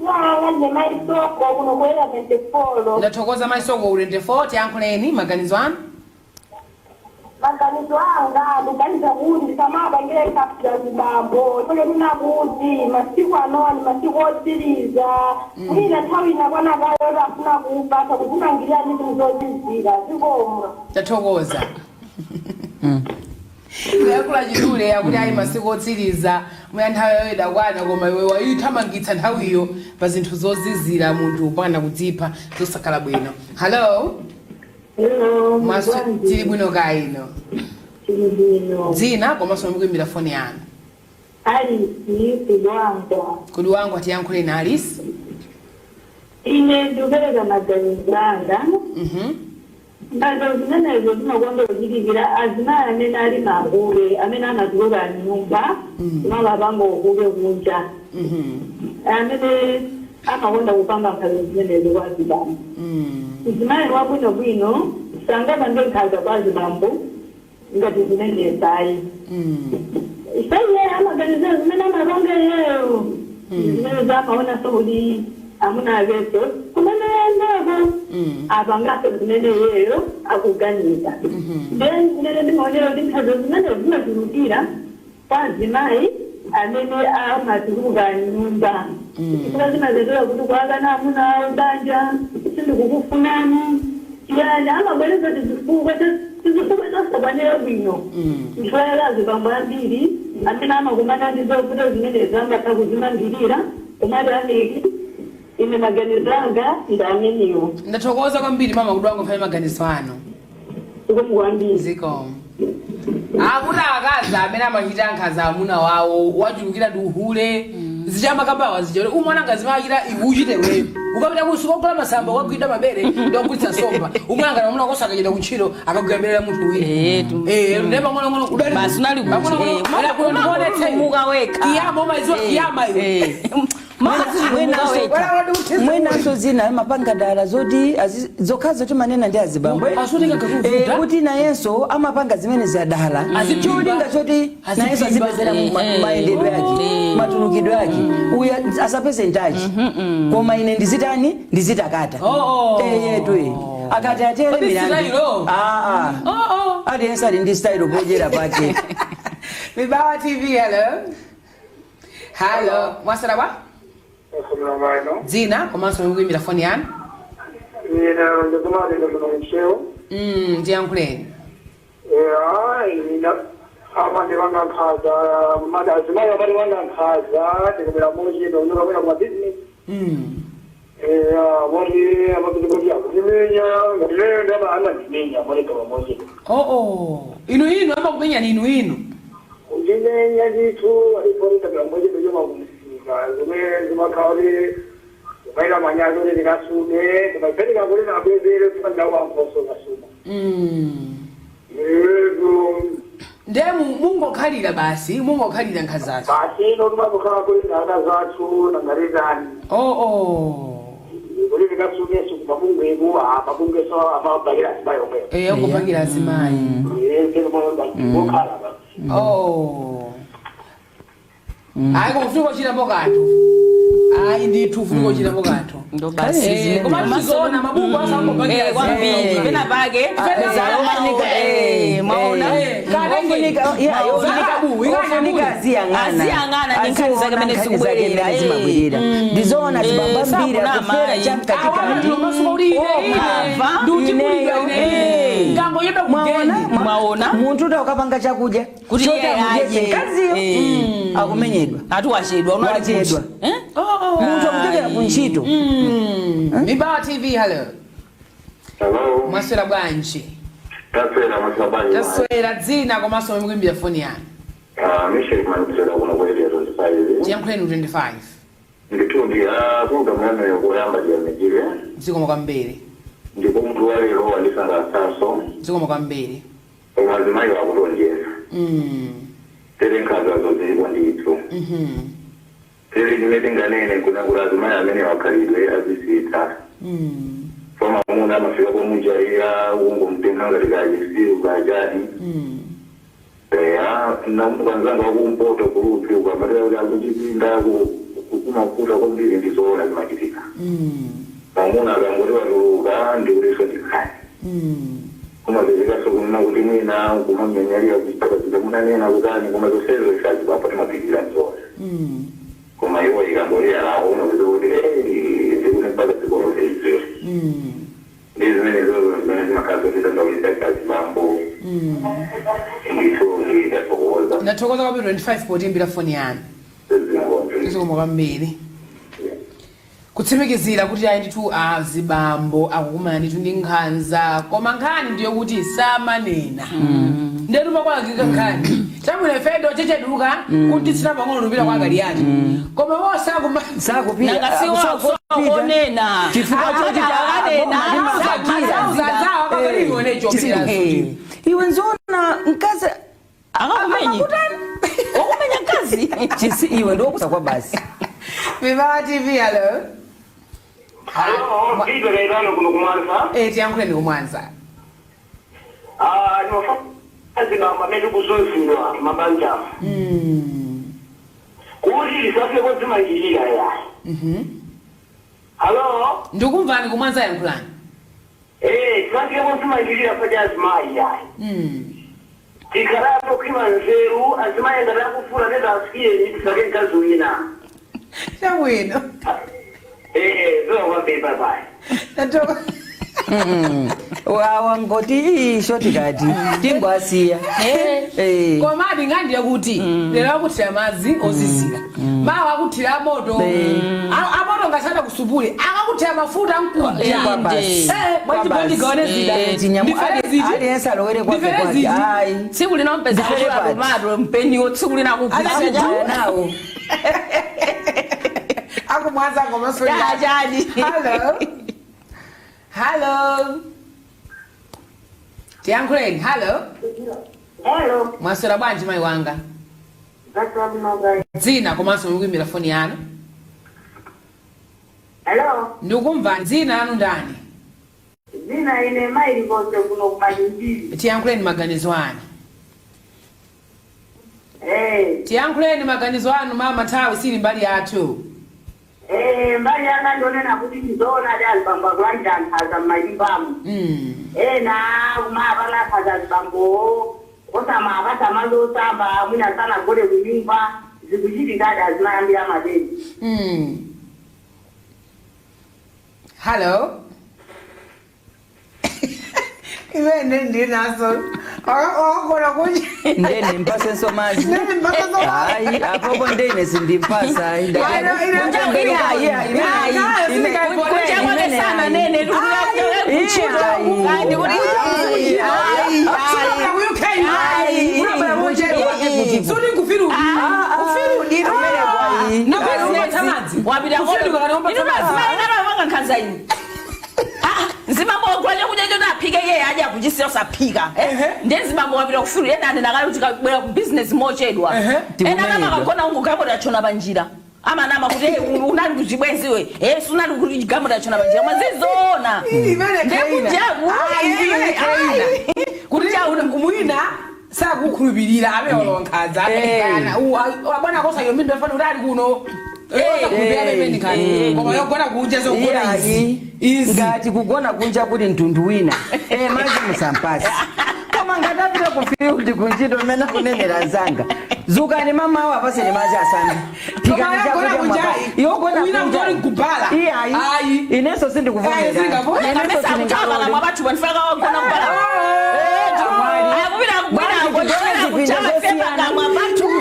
Yanga ndi Maisoko kuno ku Area 24. Ndathokoza, Maisoko 24. Tiyankhuleni maganizo anu. Maganizo anga, ndikuganiza kuti ndisamapangire kapita zibambo chole mina kuti masiku anowa ni masiku otsiriza. Mwina nthawi inakwana kayo afuna kupasa kuzimangirira ndi zinthu zozizira. Zikomo. Tathokoza. Kuyankhula chidule akuti ayi, masiku otsiriza, muya nthawi yayo idakwana, koma iwe wayithamangitsa nthawiyo pa zinthu zozizira, munthu upanda kudzipha, zosakhala bwino. Hello. Hello. Tili bwino kaino? Tili bwino. Dzina komanso mukuimbira foni yanu? Alice Kudwangwa. Kodi wangu, atiyankhuleni, Alice. Ine ndikupereka maganizo anga. Nkhanza zimenezo zimakonda kuchitikira azimayi amene ali mahule, amene amatuluka mnyumba kumakapanga uhule kunja, amene amakonda kupanga nkhanza zimenezo kwa azibambo. Mzimayi wabwinobwino sangapange nkhanza kwa azibambo ngati zimenezi ayi. Iye amaganizira zimene amapanga iyeyo, zimene zamaonanso kuti amuna akeso kumene yendeko apangaso zimene iyeyo akuganiza. Then zimene ndimaonera kuti nkhanza zimene zimachulukira kwa azimayi amene amatuluka nyumba, chifukwa zimapezeka kuti kwakana amuna awo, banja sindikukufunani, chiyani, amabwereza tizifukwa zosakwanira bwino. Chifukwa yake azibambo ambiri amene amakumana ndi zovuta zimenezi amatha kuzimangirira komati amiki. Ine maganizo anga ndi ameniwo. Ndathokoza kwambiri, mama Kudwango, mfane maganizo anu. Zikomo kwambiri. Zikomo. Akuti akazi amene amachita nkhanza amuna wawo wachulukira ndi uhule zichamakambawa zichole umwana ngazi machita iwe uchite weyo ukapita kusuka kugula masamba, ukagwida mabere ndikugulitsa nsomba, umwana ngati amuna kosa akachita kuntchito akagwira bere la munthu wina. Eh, ndiye pang'ono udali Basi unali kuti, pang'ono umuka wekha. Kiyama umayiziwa kiyama iwe? Mwenanso zina amapanga dala zoti zokhazo timanena ndi azibambo. Azotenga kakuvuta. Kuti nayenso amapanga zimene zadala Azipimba. cholinga choti nayenso Azipimba. azipezera mayendedwe ake, matulukidwe ake, uya asapeze ntachi, koma ine ndizitani? Ndizitakata. Oh, oh. Eyetu, akati atere Kodi milandu. style? Ah, ah. Oh, oh. Aliyense ali ndi style podyera pake. Mibawa TV, hello. Hello. Mwaswera bwa? Msongamano. Dzina komanso mukuimbira foni yanu? Ine ndikumali kuno Ntcheu. Ndiyankhuleni. Ine amandipanga nkhanza mada azimayi, amandipanga nkhanza ndikupita mochito kuchoka kwina kuma business. Moti amapita akutimenya ngati leyo ndama amandimenya molekama mochito. Oh. Inu inu amakumenyani inu inu? Kundimenya ndithu, alipolita mochito choma kumsika zomwe zimakhala kuti kumaita manyazi kuti ndikasume, kumapereka kuti nabwezere kumandawankhoso kasuma. Yego. Ndiye mungokhalira basi, mungokhalira nkhanzazo? Basi, ino timangokhala kuli ndana zathu nangarizani. Oh. Kuti ndikasumeso kumabungweku, mabungweso amabakira azimayi omwewo. Eh, ongopangira azimayi. Ngokhala basi. Oh. Ayi, koma ufunika kuchitapo kanthu. Ayi ndithu, ufunika kuchitapo kanthu. Ndo basi. Eh, koma tizoona mabungwe asangopangira Kwambiri pena pake. Mwaona. Ofunika aziyang'ana. Aziyang'ana ndi nkhani zake mene Aziona nkhani zake zikubwerera, mene zimabwerera. Ndizoona zibamba mbiri sakunama, akufera chamkatikati. Mwaona? Mwaona? Munthu uta ukapanga chakudya Kuti choti iye amudyetse adye. mkaziyo, akumenyedwa. Ati wachedwa, unali Wachedwa. kuti? Eh? Munthu akuchokera ku ntchito. Mibawa TV, hello. Hello. Mwaswera bwanji? Taswera, mwaswera bwanji? Taswera. Dzina komanso mukuimbira foni yanu? Ah, Michel Manzela kuno ku Area 25. Tiyankhuleni 25. Ndithu, program yanu yokoyamba ndiyamikire. Zikomo kwambiri. Ndipo munthu wa lero wandisangalatsanso. Zikomo kwambiri. Koma azimayi akutonjeza. Tere nkhanzazo zilipo ndithu. Tere chimene tinganene kuna kuti azimayi amene wakhalidwe azisitha. Foma mwamuna amafika pomujaira ungomtenga ngati kachisiru kachani. Eya, namukanzanga wakumpoto kuluphi ukamatera kuti akuchipinda kumakuta kwambiri, ndizoona zimachitika. Mwamuna akangoti watuluka ndikutinso ndikhani. Kumapezekaso kunena kuti mwina kumamnyanyalira kuchipata munanena kutani, koma zonsezo isazibapo timapitira zonse. Koma iwo ikangolera lawo umapeza kuti ndikuti mpaka zikolozezwe. Ndi zimene zozo zimene zimakhala zoti tandaulisa kazibambo. Ndithu ndathokoza. Ndathokoza kwambiri 25 potimbira foni yanu. Zingonjo. Zikomo kwambiri. Kutsimikizira kuti ayi ndithu, azibambo akukumana ndithu ndi nkhanza, koma nkhani ndiyo kuti samanena. Ndetu pakwalakika nkhani chabwino ifedo checheduka kuti tsina pang'ono lupita kwa Kaliyati, koma wosakuma Sakupita. Nanga si wakonena. Chifukwa choti iwe nzoona mkazi Akakumenye, wakumenya mkazi. Chisi iwe ndiokusa kwa basi. Mibawa TV, hello. Halo, Vigo Kaitano kuno kumwanza. Eh, tiyankhuleni kumwanza. Ah, ndinofa amene kuzunzidwa mabanja. Kuti lisafike kodzimangirira ya. Halo? Ndikumvani kumwanza, yankhulani. Eh, tisafike kodzimangirira paja azimayi ya. Tikhalapo khima nzeru, azimayi ngati akufuna nenda asiyeni tisake mkazi wina. Chabwino. Eh, zikomo kwambiri, bye bye. Ndathokoza. Wangoti ii shortcut tingwasiya. Eh. Komadi nkhani yakuti lero akuthira madzi ozizira, mawa akuthira moto, amoto ngasada kusupule, akakuthira mafuta mkuja. Kwa basi. Bwanji bondigaone zida. Ndifere ziti. Aliyense alowere kwake Ndifere kwake. ziti. Ayi. Tsiku lina mpeza Ndifere kula pati. tomato mpeniwo tsiku lina Adazidula. kugwira. Nawo. Akumwanza ngomaso. Chani? Hello, hello, tiyankhuleni, hello. Hello. Mwaswera bwanji mayi wanga? Dzina komanso mukuimbira foni yanu? Hello. Ndikumva, dzina lanu ndani? Zina ine maili konse kuno kumachinjiri. Tiyankhuleni maganizo anu. Eh, Tiyankhuleni maganizo anu mama, nthawi sili mbali yathu. Eh, mbali yanga ndionena kuti ndizoona ati azibambo akulandira nkhanza m'manyumbamo. Ena kumapanga nkhanza azibambowo osamapasa madzi osamba, mwina sanagone kunyumba, zikuchitikadi, azimayambira matenti. Hello, imene ndinaso wakakona kunja. Ndene mpasenso madzi. Ndene mpasenso madzi. Ayi, apopo ndene sindimpasa ayi. Kunja kwake sana nene kuchito kandi kuti Sudi kufiru wapita koazimainalapanga nkhanza inu. Nzimambo wagula chakudya choti aphike, iye adya kuchisiya usaphika. Ndiye nzimambo wapita kufiru, ena anena kale kuti kabwera ku business mochedwa. Ena Tikumenyedwa. kama kakona ungogamota chona panjira, amanama kuti "Eh, unali kuchibwenziwe, eh, sunali kuti gamota chona panjira." Mwazizoona. Ndekujaku. Kuti mwina sakukhulupirira amene walowa nkhanza abwana kosa yomindo afana kuti ali kuno osakhulupirira amene nkhanza, koma yogona kunja zogona izi izi. Ngati kugona kunja kuli mtundu wina, madzi musampasi, koma ngati apita ku field kunchito mmene akunenera zanga, zukani mamawo, apaseni madzi asambe. Koma yogona kunja, Yogona wina kunja. kutoli nkubala. Iyayi. Ayi. Inenso Ayi, sindikuvomera. sindingavomera. Inenso Kamesa akuthawa sindingalole. pakamwa pathu panifaka wagona kubala. Akupita Bwanji tigone zipinda zosiyana.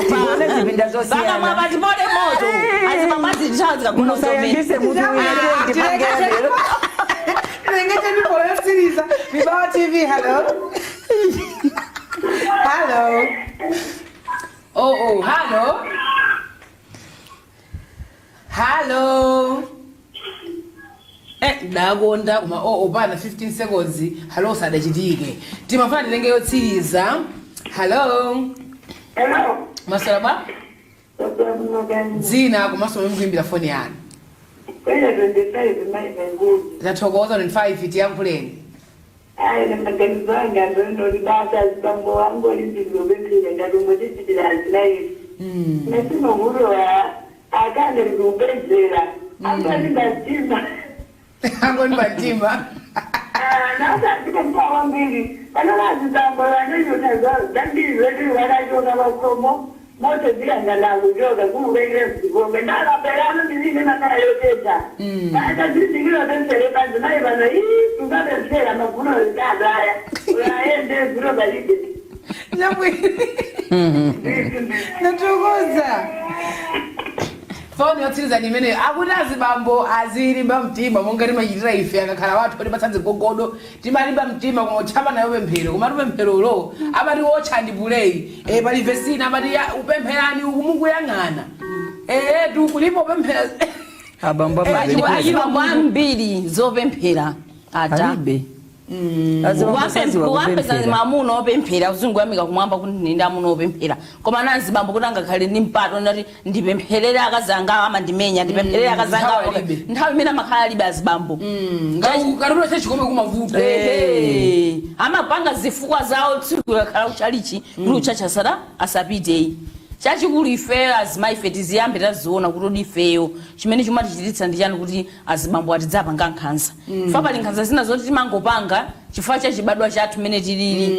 Tigone zipinda zosiyana. pakamwa patipole moto azimamazi zikagona. Musayambise mutu wina tipange lero. Tilengete mipolo yotsiriza. Mibawa TV, hello, hello. Oh, hello, hello. Ndakonda koma oh, pana 15 seconds hello sadachitike. Timafuna tilenge yotsiriza. Hello. Hello. Maswera bwa? Dzina komanso momwe mukuimbira foni yanu. Kwena 25 mai Manguzi. Tathokoza 25, tiyankhuleni. Ayi, nemaganizo anga ndonoti basa azibambo wangu olindizopemphera ngati umwe tichitira azinayi. Nesinovuto akande ndikupedzera. Angoni mtima. Angoni mtima. Nasandikupa kwambiri. Panola azibambo vanonyota zambiri zvedu vakachoka vakomo. Moto dziyangana kuchoka kumuvengere zikombe. Ndakapera ndizine makara yoteta. Saka zizikiro pemsere panzi mai vano ii ungapemsera maguno ekadaya. Uraende guno balide. Nyamwini. Nathokoza. Foni yotsiriza ni imeneyo. Akuti azibambo azilimba mtima monga timachitira ife akakhala wathu kuti patsanze gogodo, timalimba mtima koma utchapa nayo pemphero, komatu pempherolo amati wotcha ndi puleyi e, pali vesina amati upempherani ukumukuyang'ana etu kulipo pemphera. Abambo amapemphera. Achibambo ambiri zopemphera ata Alibe. Azibambo saziwa Kuwapeza kupemphera. mamuna opemphera, uzinguyamika kumwamba kuti ndine amuna opemphera, koma nanzibambo kuti angakhale ndi mpato ndati ndipempherere akazi anga amandimenya, ndipempherere akazi anga. Nthawi alibe. Nthawi imene amakhala alibe azibambo. Katulo chachikome kumavuto. Ehe. Amapanga zifukwa zawo, tsiku lakhala kuchalichi kuti uchachasara asapiteyi. Chachikulu, ifeyo azimayi ife tiziyambe taziona kuti odi ifeyo chimene chimatichititsa ndi chani kuti azibambo atidzapanga nkhanza. Fa pali nkhanza zina zoti timangopanga chifukwa cha chibadwa chathu mene tilili.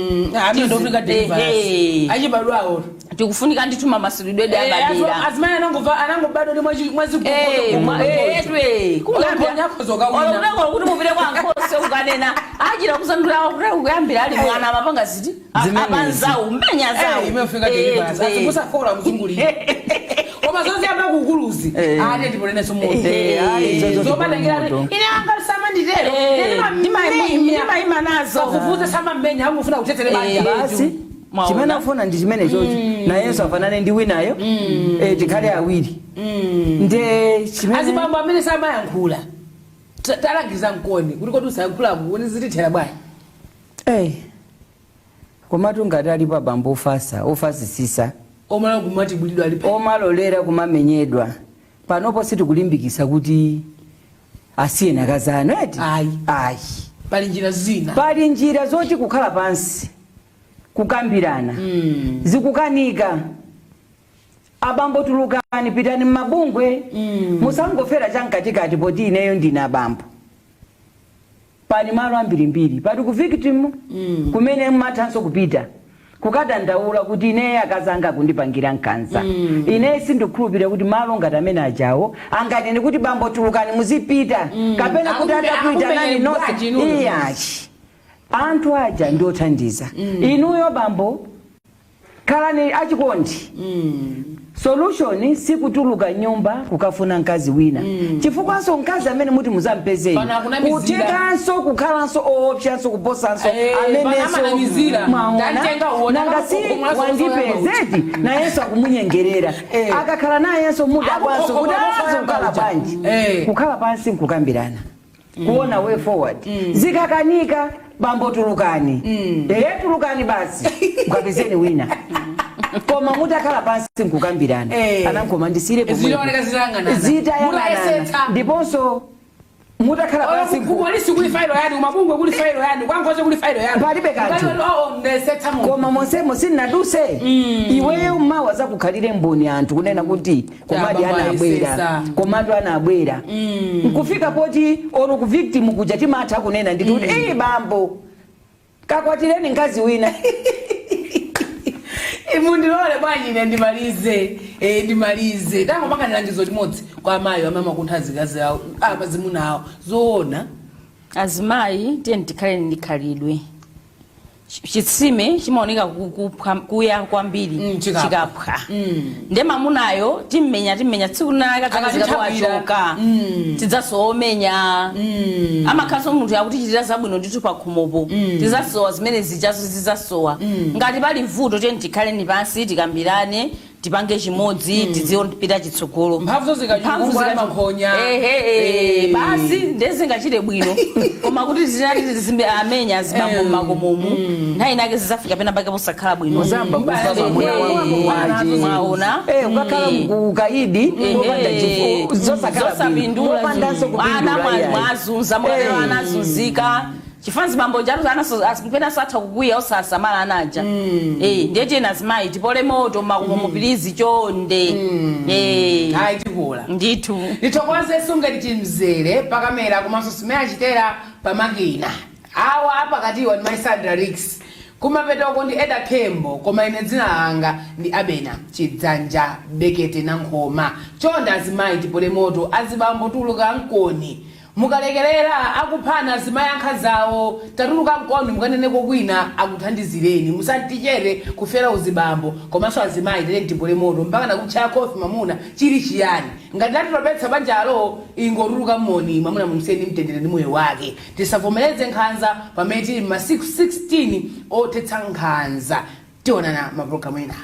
Amene ndofunika deliverance. Ehe. Achibadwawo. Tikufunika ndithu mamasulidwe abadera. Azimayi anangobadwa ndi Olokutengolo kuti mupite kwa nkhosi ukanena achita kusandula kuti kuyambira ali mwana amapanga ziti. Zimenezi. Abanzawu mmenya zawo. Imefika deliverance, asimusafola mzungulire, koma zoziyamba kukuluzi. Ate ndiponeneso moto. Ayi, zozo Zomatangira moto. ine anga samanditero. Ndimayima nazo. Kafufuze samamenya, amufuna kutetele banja. Basi. Mwaona? Chimene afuna ndi chimene chocho, nayenso afanane ndi winayo, tikhale awiri nde chimene Azibambo amene samayankhula, talangiza mkoni kuti kodi usayankhulaku kuti zitithera bwanji? Komatu ngati alipo abambo ofasa ofasisisa, omala kumati bulidwa alipe, omalolera kumamenyedwa, panopo sitikulimbikisa kuti asiyeni akazi anu eti. Ayi. Ayi. Pali njira zina. Pali njira zoti kukhala pansi kukambirana, zikukanika, abambo tulukani, pitani mmabungwe. Musangofera chamkatikati poti ineyo ndine abambo. Pali malo ambirimbiri, pali ku victim kumene mmathanso kupita kukadandaula kuti ineyo akazi anga akundipangira nkhanza. Ineyo sindikhulupirira kuti malo ngati amene ajawo anganene kuti bambo tulukani muzipita, kapena kuti atakuitanani Akumenyeni nonse. bwanji inuyo? Iyachi, anthu aja ndiothandiza inuyo. Bambo khalani achikondi. Solution sikutuluka nyumba kukafuna mkazi wina, chifukwanso mkazi amene muti muzampezeyo Pano akunamizira. kuthekanso kukhalanso oopsanso kuposanso Pano amanamizira. Mwaona? Tantenga uona, Nanga si akakukhumulaso. wandipezeti, nayenso akumunyengerera. Akakhala nayenso mudabwanso kuti Akukhokhola. azo kukhala bwanji. Kukhala pansi nkukambirana, kuona way forward. Zikakanika, bambo tulukani, tulukani basi, mukapezeni wina, koma mutakhala pansi nkukambirana. Anankoma ndisire pomwepo. Zilioneka zitayang'anana. Zitayang'anana. Mutayesetsa. Ndiponso mutakhala pansi Kupolisi kuli failo yanu, kumabungwe kuli failo yanu, kwangoze kuli failo yanu. Palibe kanthu. Oh, ndesetsa munthu. Koma monsemo sinnaduse iweyo, mmawa zakukhalire mboni anthu kunena kuti komadi Baba anabwera. ayesesa. Komatu anabwera nkufika poti olo ku victim kuja timatha kunena nditi kuti iyi bambo kakwatireni mkazi wina. Mundilole bwanji ine ndimalize, ndimalize tangopanga langizo limodzi kwa amayi amene amakuntha azikazi awo, azimuna awo, zoona? Azimayi, tiye tikhale ndi khalidwe. Chitsime chimaoneka kuya kwambiri Chikaphwa. Chikaphwa. Nde mamunayo timmenya timmenya, tsiku linalake Akatithawira. wachoka, tidzasoomenya. Amakhalanso munthu akutichitira zabwino ndithu pakhomopo, tidzasowa zimene zichazo, zidzasowa. Ngati pali vuto, tiye tikhaleni pansi tikambirane. Tipange chimodzi, tizipita chitsogolo. Mphamvu zikachuluka, Mphamvu mankhonya. Ehe, Eh. basi, ndezingachite bwino, koma kuti zinati tizimbe amenya azibambo mmakomomu, nthawi inake zizafika pena pake posakhala bwino. Muzamba kufa mwamuna Ehe, wangu. mwaona. Eh, ukakhala ukaidi popanda zosakhala bwino. Zosapindula. Popandanso Ana kupindula, iyayi. mwazunza mukatero. Eh. Anazunzika chifanzi bambo jatu mpena satha kukwiya osasamala anaja. Eh, ndiye tiyena azimayi tipole moto makomo, please, chonde. Eh. Ayi, tikula. Ndithu. Ndithokoze Sungati Chimzere pakamera, komanso Simene Achitera pamakina. Awa apakatiwa ndi Maisandra Rix, kumapetoko ndi Eda Kembo, koma ine dzina langa ndi Abena Chidzanja Bekete na Nkhoma. Chonde azimayi, tipole moto. Azibambo, tuluka mkoni. Mukalekerera akuphana azimayi ankhanzawo, tatuluka mkoni, mukaneneko kwina akuthandizireni. Musantichere kufera uzibambo. Komanso azimayi, tere tipole moto. Mpaka nakutchaya kofi mamuna chili chiyani? Ngati tatitopetsa banjalo, ingotuluka mmoni, mwamuna mumsiyeni mtendere ndi moyo wake. Tisavomereze nkhanza pamene tili masiku 16 othetsa nkhanza. Tionana mapulogalamu enawa.